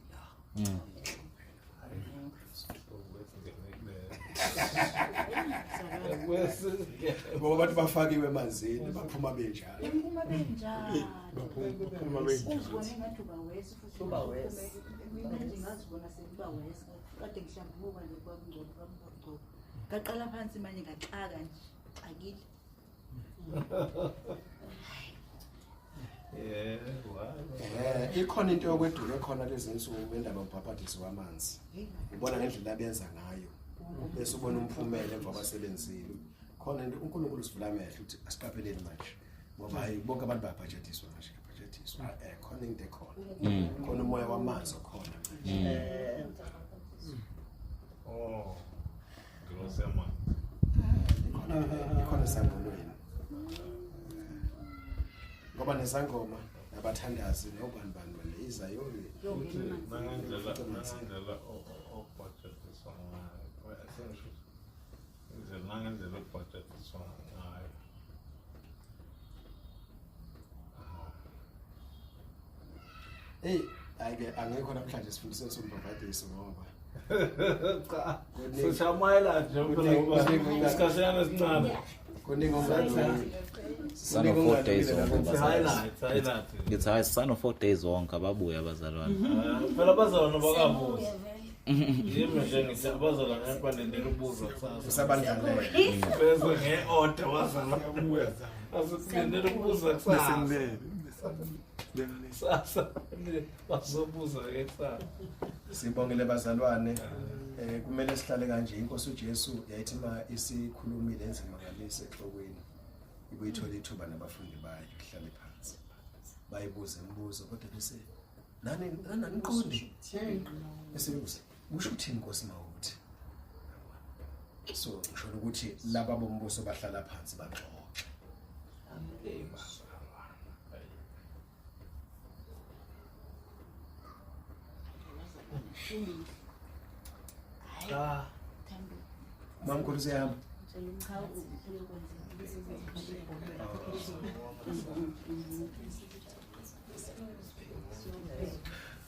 Ngoba abantu bafakiwe emanzini baphuma benjalo. Baphuma benjalo. Baphuma benjalo. Uzibone ngathi uba wesi futhi Uba wesi. Mina nje ngazibona sengiba wesi. Kade ngihlambuluka nje kwakungcono kwakungcono. Ngaqala phansi manje ngaxaka nje. Xakile. Ikhona into yokweduka ekhona lezi nsuku ngendaba yobhabhadiso wamanzi. Ubona ngendlela abenza ngayo. Bese ubona umphumela emva kwasebenzile. Khona into uNkulunkulu usivula amehlo ukuthi asiqapheleni manje. Ngoba hayi bonke abantu bayabhajadiswa manje, bayabhajadiswa. Khona into ekhona. Khona umoya wamanzi okhona manje. Oh. Ngilosi yamanzi. Ikhona sambulweni. Ngoba nezangoma nabathandazi nobani bani bani izayoni futhi nangendlela okubhajadiswa ngayo, sengisho indlela nangendlela okubhajadiswa ngayo. Hey, ayike angekho namhlanje sifundiswe sombhabhadiso ngoba Cha, sishamayela nje phela ngoba isikhashana esincane. Kuningi okungalungile. Sano 4 days wonke abazalwane. Highlights, highlights. Ngithi hayi sano 4 days wonke ababuye abazalwane. Phela abazalwane bakabuzi. Yimi nje ngithi abazalwane balindele ukubuza kusasa. Usabandlalele. Bese nge-order bazalwane. Siyabuya zami. Asilindele ukubuza kusasa. Besenilele. Benilele. Kusasa bazobuza ke kusasa. Sibongele bazalwane. Kumele sihlale kanje. Inkosi uJesu yayithi ma isikhulumile yenze imangaliso exokweni. Ibuyithola ithuba nabafundi bayo kuhlale phansi. Bayibuze imibuzo kodwa bese nani naniqondi. Bese bebuza kusho ukuthini Nkosi mawuthi. So ngisho ukuthi laba bombuso bahlala phansi baxoxe. Cha. Mamkhulu siyahamba.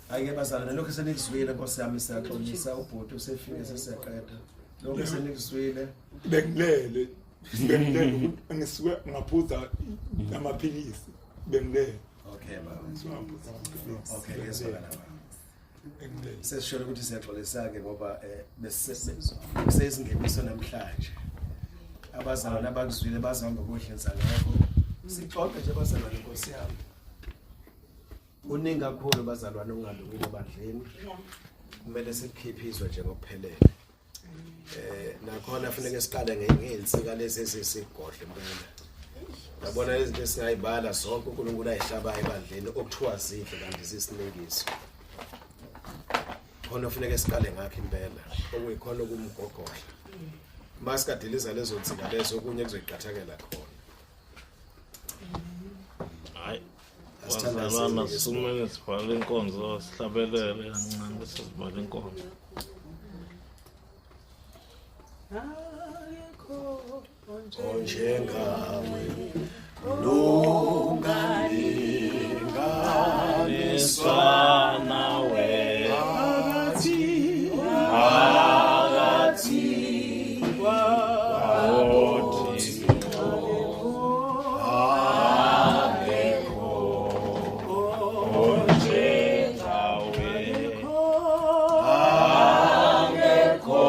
Hayi ke bazalwane, lokho senikuzwile Nkosi yami, siyaxolisa ubhuti usefike sesiyaqeda. Lokho senikuzwile. Bengilele. Bengilele ngisuke ngaphuza amaphilisi. Bengilele. Okay baba. Ngisuke ngaphuza amaphilisi. Okay, yezwakala baba. Bengilele. Sesisholo ukuthi siyaxolisa ke ngoba besesingeniso namhlanje. Abazalwane abakuzwile bazihamba kuhle ngakho. Sixoxe nje bazalwane Nkosi yami. Kuningi kakhulu bazalwane okungalungile ebandleni. Kumele sikukhiphe izwe nje ngokuphelele. Nakhona kufanele siqale ngey'nsika lezi ezisigodle impela. Yabona izinto esingayibala zonke uNkulunkulu ayihlabayo ebandleni okuthiwa zinhle kanti zisiningiso. Khona kufanele siqale ngakho impela okuyikhona okumgogodla. Masikadiliza lezo nsika lezo okunye kuzoyiqathakela khona. Hayi. Bazalwana sisumele sibhale inkonzo sihlabelele kancane bese sibhale inkonzo. Onjengawe lungalinganiswa nawe phakathi phakathi kwabothixo akekho onjengawe akekho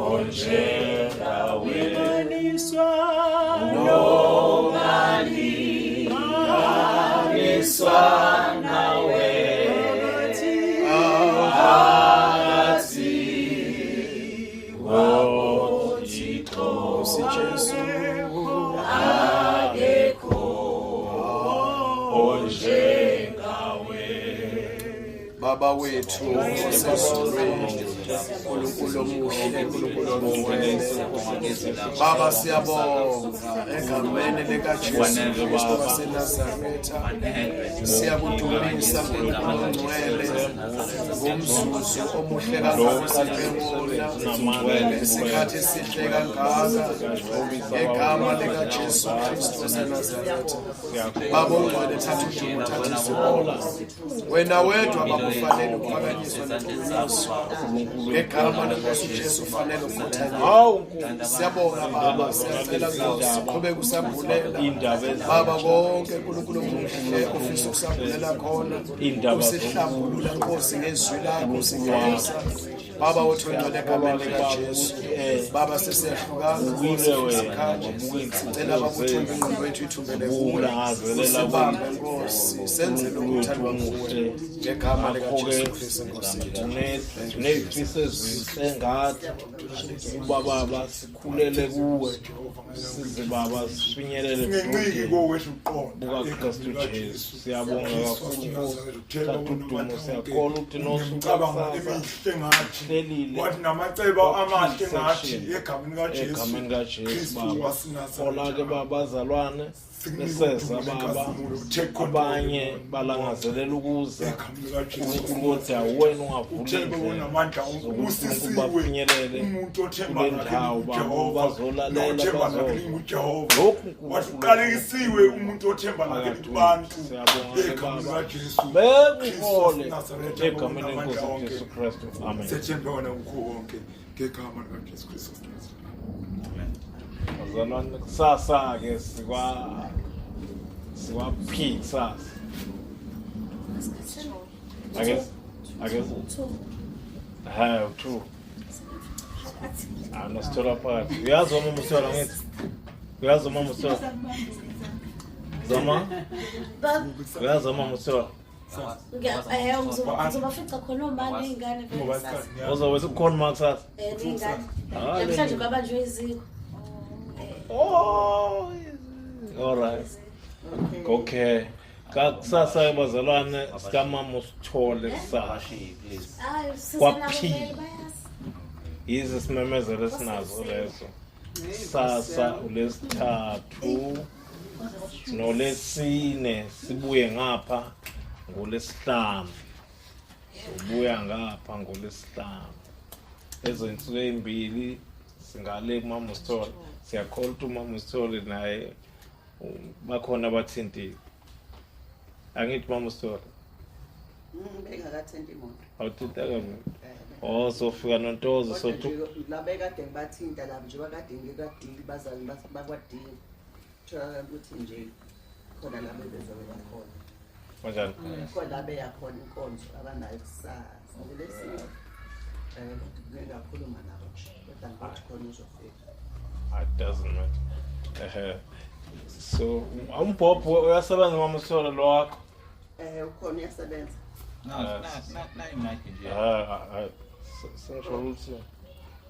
onjengawe nongalinganiswa nawe phakathi kwabothixo Nkosi Jesu akekho onjengawe. Baba wethu osezulwini, uNkulunkulu omuhle, uNkulunkulu ongcwele. Baba siyabonga egameni likaJesu Kristu waseNazaretha. Siyakudumisa uNkulunkulu ongcwele ngomzuzu omuhle kangaka siphe wona, ngesikhathi esihle kangaka ngegama likaJesu Kristu waseNazaretha. Baba ongcwele, thatha udumo, thatha isibongo. Wena wedwa Baba ufanele ukuphakanyiswa nokudunyiswa. Ngegama lenkosi uJesu ufanele ukukhothanyelwa. Siyabonga Baba, siyacela Nkosi qhubeka usambulela Baba konke uNkulunkulu omuhle ofisa ukusambulela khona. Usihlambulula Nkosi ngezwi lakho usingeza. Baba wethu ongcwele egameni likaJesu. Baba sesiyahlukana Nkosi isikhathi. Sicela Baba uthumbe ingqondo yethu ithumbele kuwe. Usibambe Nkosi, senze lokhu okuthandwa nguwe. Ngegama likaJesu Kristu Nkosi yethu. Sinezifiso ezinhle ngathi ukuba baba sikhulele kuwe size baba sifinyelele Singenciki kowethu uqonda. bukaKristu Jesu. Siyabonga kakhulu thatha udumo, siyakholwa ukuthi Imicabango nosuku emihle ngathi. Hlelile. Wathi namacebo amahle ngathi Section. egameni kaJesu. egameni kaJesu Kristu baba. waseNazaretha. Hola ke baba bazalwane. Beseza baba, abanye balangazelela ukuza. Egameni likaJesu. uNkulunkulu uthi awuwena ungavula Uthembe indlela onamandla onke, zokuthi ubusisiwe bafinyelele umuntu othemba kule lakhe ndawo baba, linguJehova, bazolalela nothemba lakhe bazozwa. linguJehova. Lokhu uNkulunkulu Wathi uqalekisiwe umuntu othemba lakhe phakathi libantu. kwethu. Siyabonga ke Egameni baba. likaJesu. Bekuhole Kristu waseNazaretha, egameni onamandla lenkosi onke. uJesu Kristu. Amen. Sethembe wena kukho konke ngegama likaJesu Kristu waseNazaretha. Bazalwane, kusasa ke sikwa P kusasa. Ake ake ha 2. Ah, nasithola phakathi. Uyazi uma usithola ngithi. Uyazi uma usithola. Zama. Uyazi uma usithola. Ngizobafica khona omama ney'ngane vele Ngoba kusasa. isikhathi ngiyabo. Uzobe sekukhona ma kusasa. Ney'ngane. Ah, Namhlanje babanjwe iziko. Oh. All right. Okay. Kusasa ke bazalwane sikamama usithole kusasa. Abashiyi please. Hayi, siza Kwa nabo P. vele bayazi. Yizi simemezelo esinazo leso. Kusasa ulesithathu nolesine sibuye ngapha ngolesihlanu. Sibuya ngapha ngolesihlanu. Lezo insuku ezimbili singale kumama usithole. Siyakholwa ukuthi umama usithole naye bakhona abathintile. Angithi mama usithole. Bengakathinti imoto. Awuthinteka muntu. Oh, sofika nontozo Kodwa sothu nje laba ekade ngibathinta laba njengoba kade ngikwa-D, bazali bakwa-D, tholakala ukuthi nje khona la bebezoya khona. Kanjani? Khona la beya khona inkonzo abanayo kusasa. Ngolesine kodwa ngingakhuluma nabo nje, kodwa ngibathi khona uzofika. It doesn't matter. Ehe. So umbhobho uyasebenza mama usithole lo wakho. Ukhona uyasebenza. Na na na imic nje. Ah, ah, sengisho ukuthi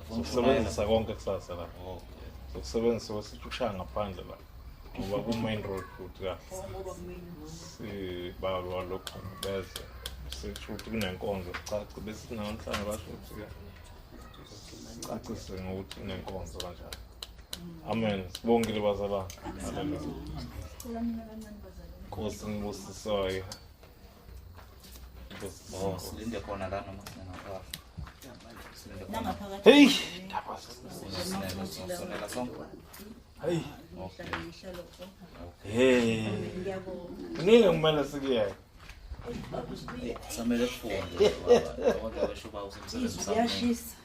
sokusebenzisa konke kusasa la. Oh. Sokusebenzisa kwesithi ukushaya ngaphandle la. Ngoba ku main road futhi kahle. Ngoba kumele Sibalwa lokho beze. Sisho ukuthi kunenkonzo sicace bese sinamhlanje basho ukuthi ke sicacise ngokuthi kunenkonzo kanjani. Amen. Sibongile bazalwane. Hallelujah. Cela mina kancane bazalwane. Nkosi ngibusiswe. Oh, silinde khona la noma singaphakathi. Silinde khona. Nangaphakathi. Hey, ndaba Sonela sonke. Hey. Okay. Ngihlala khona. Hey. Ngiyabonga. Kuningi kumele sikuyeke. Samele kufunde baba. Konke besho ba usemsebenzi Izwi usamele. liyashisa.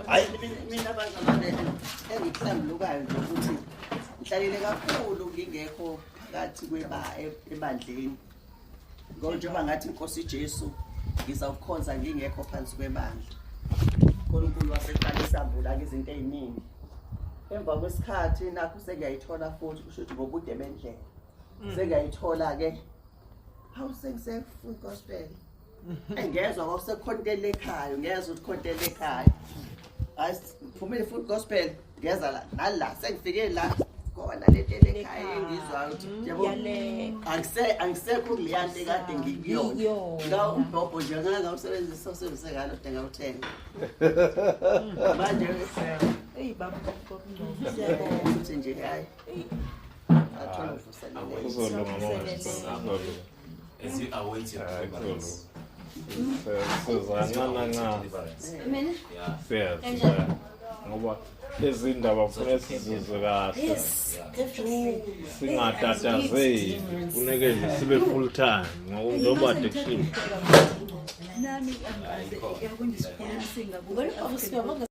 Hayi. Mina bazalwane engikuhlambulukayo nje ukuthi ngihlalele kakhulu ngingekho phakathi ebandleni. Ngoba njengoba ngathi inkosi Jesu ngizawukhonza ngingekho phansi kwebandla. uNkulunkulu waseqala isambula-ke izinto ey'ningi. Emva kwesikhathi nakho sengiyayithola futhi kusho ukuthi ngobude bendlela. Sengiyayithola-ke hawu sengise-full gospel. Engezwa kwakusekhona into elekhaya, ngezwa ukuthi khona into elekhaya. Hayi ngiphumile full gospel ngeza la nala sengifike la khona lento elekhaya engizwayo ukuthi yabo Iyaleka. angisekho kuleya nto ekade ngikuyona. Ngikuyona. Ngawo umbhobho nje ngake ngawusebenzisa usebenzise ngalo kade ngawuthenga. Manje Eyi baba baba siyabonga. ukuthi nje hayi athola uvuseleleko. Kuzolunga mama. Kuzolunga. As you await your Hayi, deliverance. kuzolunga. Sizancana ncane. Deliverance. Mina? Yeah. Siyazi. Ngoba lezi ndaba kufanele sizizwe kahle. Yes, definitely. Singatatazeli. Kufuneke nje sibe full time ngoba njengoba addiction. Nami angikaze yakonje sikhuluma Ngolipho siyabonga